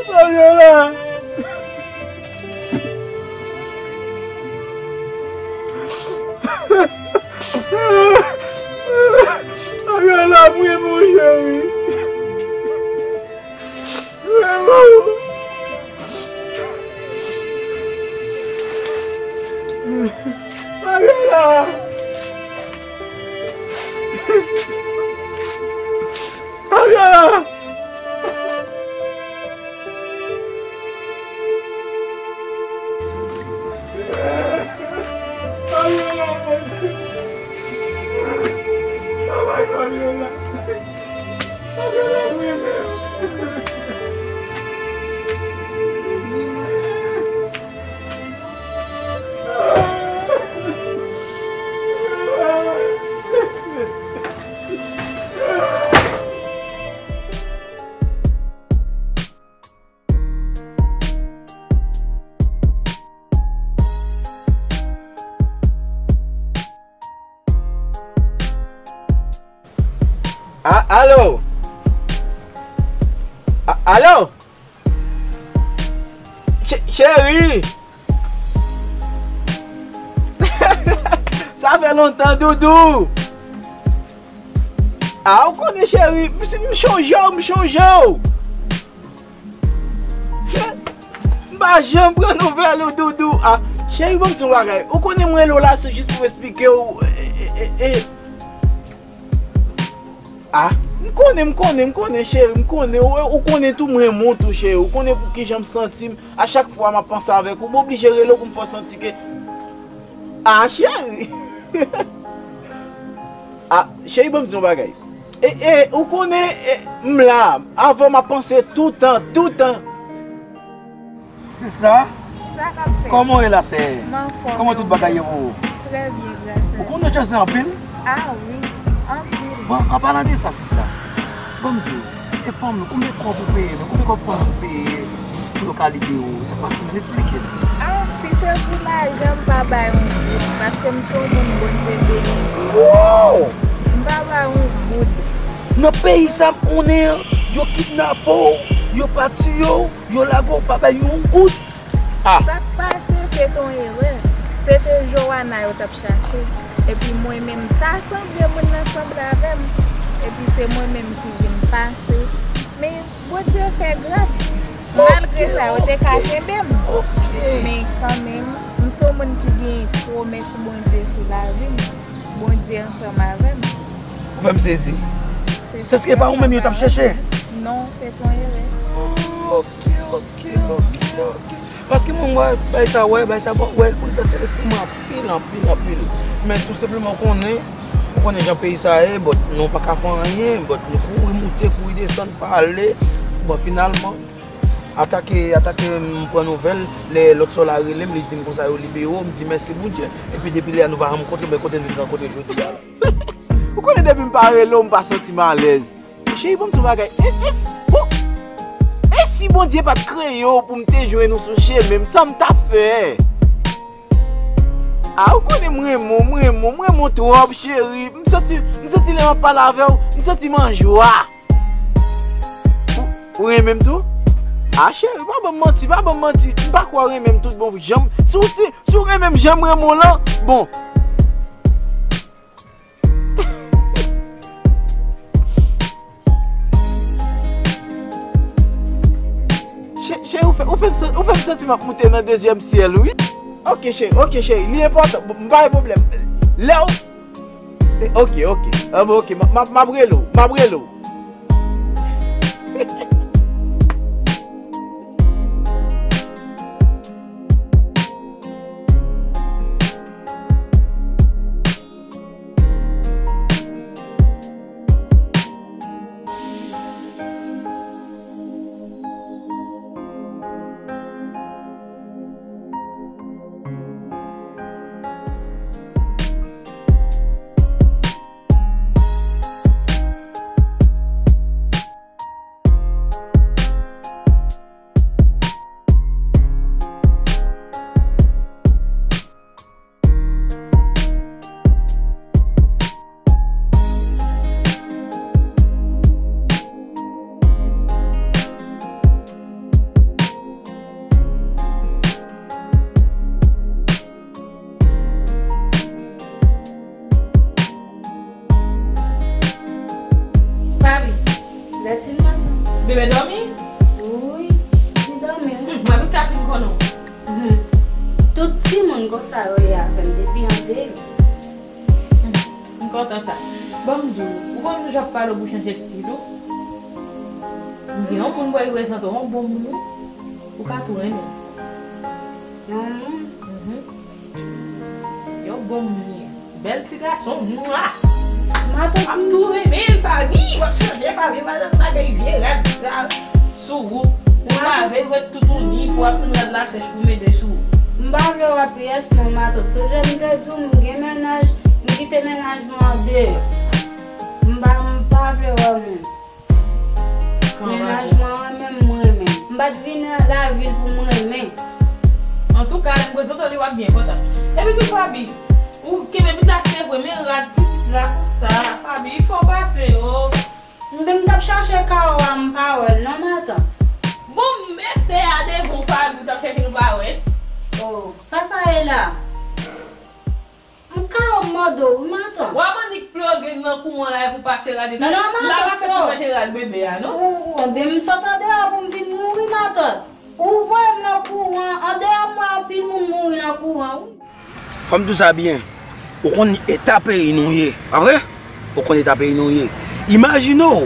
Fabiola! Fabiola, m renmen w, cheri. M renmen w. Fabiola! Fabiola! Fabiola! Travay, Fabiola! Fabiola, mwen menm! A, alo? A, alo? Che-, cheri! Sa fè lontan, doudou! A, ou konnen, cheri, m, m chonje w, m chonje w! M pa janm pran nouvèl ou, doudou. A, cheri, ban m di yon bagay. Ou konnen m rele w la, se jis pou m eksplike w. E, e, e, e. A, m konnen, m konnen, m konnen, cheri, m konnen. Ou, ou konnen tou, m renmen w tou, cheri. Ou konnen pou kijan m santi m. A chak fwa m ap panse avèk ou, m oblije rele w pou m fè w santi ke. A, cheri. A, cheri, ban m di yon bagay. E, e, ou konnen, e, m la, avè w m ap panse toutan, toutan. Sista, sa k ap fèt? Kòman w ye la, sè? M anfòm. Kòman tout bagay ye pou ou? Trè byen, gras a Dye. Ou konn yo tchans anpil? A wi, anpil. Bon, an palan de sa, sista, ban m di w, e fanm nou, konbyen kòb ou peye nou? Konbyen kòb fanm nou peye jis pou yo ka libere w? Sa k pase menm? Esplike m. A, si se pou lajan, m pa bay yon goud, paske m se yon moun Bondye beni. Wow! M pa bay yon goud. Nan peyi sa m konnen an, yo kidnape w, yo pa tiye w, yo lage w, pa bay yon goud. A! Sa k pase, se te yon erè. Se te Joana yo t ap chache. Epi mwen menm, ta sanble moun nan sanble avè m. Epi se mwen menm ki vin pase. Men Bondye fè gras. Malgre sa, yo te ka kenbe m. Men kanmenm, m se yon moun ki gen pwomès Bondye sou lavi m. Bondye ansanm avè m. Ou fè m sezi. Tèske e pa ou menm yo t ap chèche? Non, se te yon erè. Ok, ok, ok, ok. Paske mwen wè bay sa, wè bay sa, bon, wè pou l pèse lespri mwen anpil, anpil, anpil. Men tou senpleman konnen, ou konnen jan peyi sa ye, but nou pa ka fè anyen, but nou kouri moute, kouri desann, pale. Bon, finalman, atake, atake m pran nouvèl, lè lòt sè w la rele m, li di m konsa yo libere w, m di mèsi Bondye. Epi depi lè a nou pa janm rankontre, men kote nou rankontre jodi a la. Ou konnen depi m pa rele w, m pa santi m alèz. Cheri, ban m di w yon bagay. E, e, bon, e si Bondye pa t kreye w pou m te jwenn ou sou chemen m, sa m t ap fè? A, ou konnen m renmen w, m renmen w, m renmen w twòp, cheri. M santi, m santi lè m ap pale avè w, m santi m an jwa. Ou, ou renmen m tou? A, cheri, pa ban m manti, pa ban m manti. M pa kwè w renmen m tout bon jan m. Si w, si, si w renmen m jan m renmen w lan, bon. Che-, cheri, ou fè, ou fè m san-, ou fè m santi m ap moute nan dezyèm syèl, wi. Ok, cheri, ok, cheri, li enpòtan. M pa gen pwoblèm. Lè w, ok, ok. Ah, bon, ok, m, m, m ap rele w, m ap rele w. Tout timoun konsa yo ye avè m depi an de. M kontan sa. Bon, m di w, ou konn jan w ap pale w pou chanje stil ou? M gen yon moun mwen prezante w, yon bon moun, wi. Ou ka tou renmen l. Yon moun? Mhm. Yon bon moun li ye. Bèl ti gason, mwa! Matant. W ap tou renmen l, Faby, w ap chanje, Faby, matant, bagay vye rad sa sou ou. Ou lave l ret toutouni, pou w ap pran rad la sèch pou mete sou ou. M pa vle wè pyès non, matant. Sonje m te di w m gen mennaj, m kite mennaj mwen andeyò. M pa, m pa vle wè moun. Mennaj mwen renmen m, mwen renmen. M pa t vin nan lavil pou m renmen. Antouka, lè m prezante w li, w ap byen kontan. Epi tou, Faby, ou kenbe pitit la, se vre, men rad pitit la konsa, Faby, fò w pase yo. M, m t ap chache kawo a, m pa wè l non, matant. Bon, m mete a devan w, Faby, ou t ap chèche l, ou pa wè l. Oh, sa sa ye la? M ka mande w, wi, matant. W ap annik ploge nan kouran la epi w pase rad la. Non, matant, la pa fè pou mete rad bebe a, non? Ou, ou, ebyen, m sot andeyò pou m vin mouri, matant. Ou voye m nan kouran, andeyò m wè anpil moun mouri nan kouran, wi. Fò m di w sa byen. Ou konn eta peyi nou ye, pa vre? Ou konn eta peyi nou ye. Imajine w,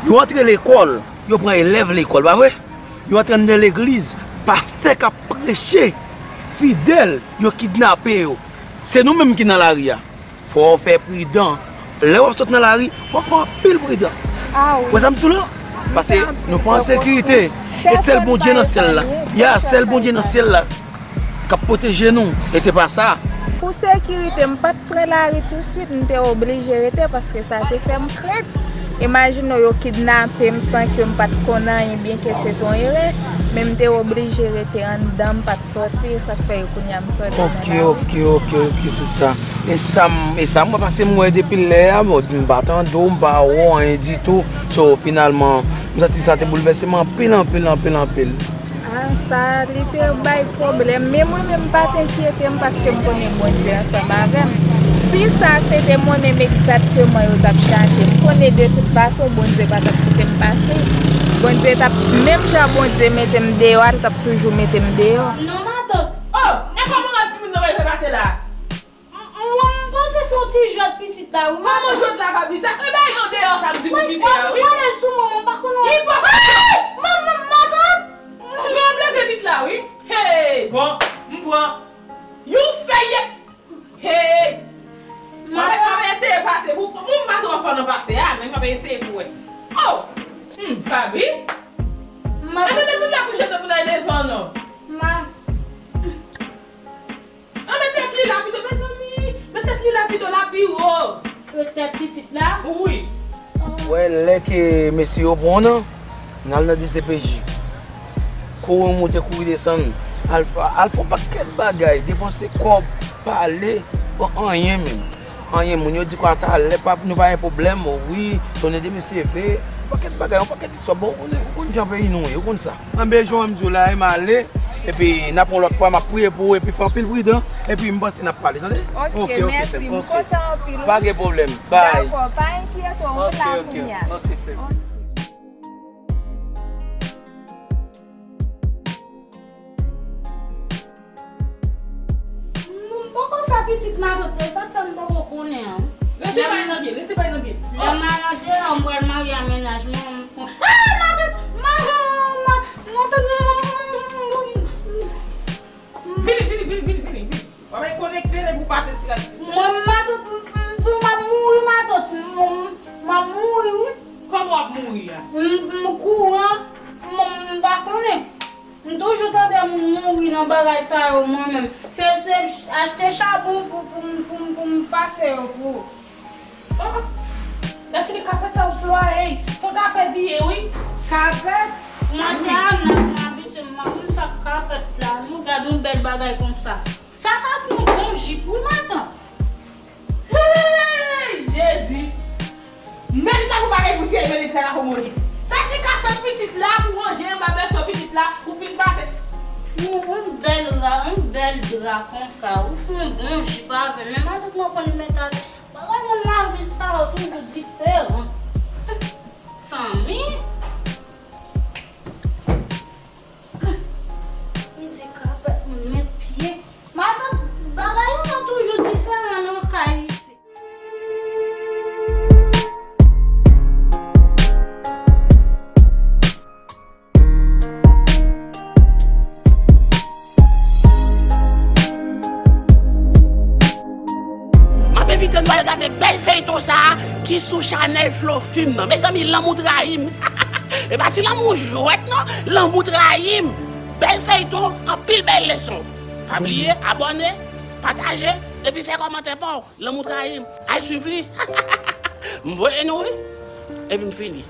yo antre lekòl, yo pran elèv lekòl, pa vre? Yo antre anndan legliz, pastè k ap preche, fidèl, yo kidnape yo. Se nou menm ki nan lari a. Fò w fè pridan. Lè w ap sot nan lari, fò w fè anpil pridan. Ah wi. Wè sa m di w la? Paske nou pa an sekirite. E sèl Bondye nan syèl la. Ya, sèl Bondye nan syèl la k ap pwoteje nou. E te pa sa. Pou sekirite, m pa t pran lari touswit, m te oblije rete paske sa te fè m krent. Imajine w, yo kidnape m san ke m pa t konn anyen, byenke se te yon erè, men m te oblije rete anndan, m pa t sòti, e sa k fè yo kounye a m sòti nan lari. Ok, ok, ok, ok, sista. E sa m, e sa m wè, paske m wè depi lè a, bon, m pa tande w, m pa wè w anyen ditou. So, finalman, m santi sa te boulvèse m anpil, anpil, anpil, anpil. Ah, sa, li te bay pwoblèm. Men mwen menm, m pa t enkyete m paske m konnen Bondye ansanm avè m. Si sa se te mwen menm egzakteman yo t ap chache, m konnen de tout fason, Bondye pa t ap kite m pase. Bondye t ap, menm jan Bondye mete m deyò a, li t ap toujou mete m deyò. Non, matant. Oh, e kòman lòt timoun nan pral fè pase la? M, mwen, m panse se yon ti jwèt pitit la, wi, matant. Kòman jwèt la, Faby? Sa, e bay yon deyò sa m di pou kite a, wi. Mwen, mwen sou mwen, mwen pa konn wè. Ipokrit! Manman, matant! Mwen ap leve vit la, wi. Hey, bon, m pran yon fèy. Hey! M ap, m ap eseye pase. Pou, pou m pa twò fò nan pase a, men m ap eseye pou wè. Oh! Hmm, Faby? Matant. Mete tout la pou jete pou l al devan, non. Ma. Anben tèt li la pito, mezanmi. Men tèt li la pito, la pi wo. Yo tèt pitit la? Wi. Wè, lè ke mesye yo pran w nan, n al nan D C P J. Kouri moute, kouri desann. Al, al fè yon pakèt bagay, depanse kòb, pale, bon, anyen menm. Anyen, moun yo di kwa talè, pa, nou pa gen pwoblèm, wi, tounen de mesye ve, yon pakèt bagay, yon pakèt istwa, bon, ou konn, ou konn jan peyi nou ye, ou konn sa. Anben, jan m di w la, e m ale, epi n ap yon lòt fwa, m ap priye pou ou, epi fè anpil pridan, epi m panse n ap pale, tande? Ok, ok, mèsi, m kontan anpil, wi. Pa gen pwoblèm, bye. Dakò, pa enkyete w, m la kounye a. Ok, sè m. M, m poko fè pitit matant mwen, sa k fè m poko konnen an. Rete bay nan pye, rete bay nan pye. Lè m al andeyò, m pral marye a mennaj mwen, m fon. Ah, matant, ma, ma, matant, vini, vini, vini, vini, vini, vini. W ap konekte l epi w pase ti rad. Mwen, matant, m, m, m, m ap mouri, matant, m, m, m ap mouri, wi. Kòman w ap mouri a? M, m kouran, m, m pa konnen. M toujou tande moun mouri nan bagay sa yo, mwen menm. Se, se achte chabon pou, pou, pou, pou, pou m pase yo pou ou. Oh, oh. Lè fini kapèt sa ou plwaye, se yon kapèt li ye, wi. Kapèt? Mwen se a nan, nan abitye, m pa konn sa k kapèt la, non, gad yon bèl bagay konsa. Sa ka fè yon bon jip, wi, matant. Hey, Jezi! Men pitit la pou bagay pou sye, men pitit la pou mouri. Sa se kapèt pitit la pou ranje anba bèso pitit la, ou fin pase. Yon, yon bèl ra, yon bèl dra konsa, ou fè yon bon jip avè l. Men matant mwen konn met avè bagay moun lavil sa yo toujou diferan. Sanmi. M di kapèt moun met pye. ki sou chanèl Flo Film nan. Mezanmi, Lanmou Trayi m. E pa ti lanmou jwèt non, Lanmou Trayi m. Bèl feyton, anpil bèl leson. Pa bliye abòne, pataje, epi fè kòmantè pa w. Lanmou Trayi m. Al swiv li. M voye nou wi. Epi m fini.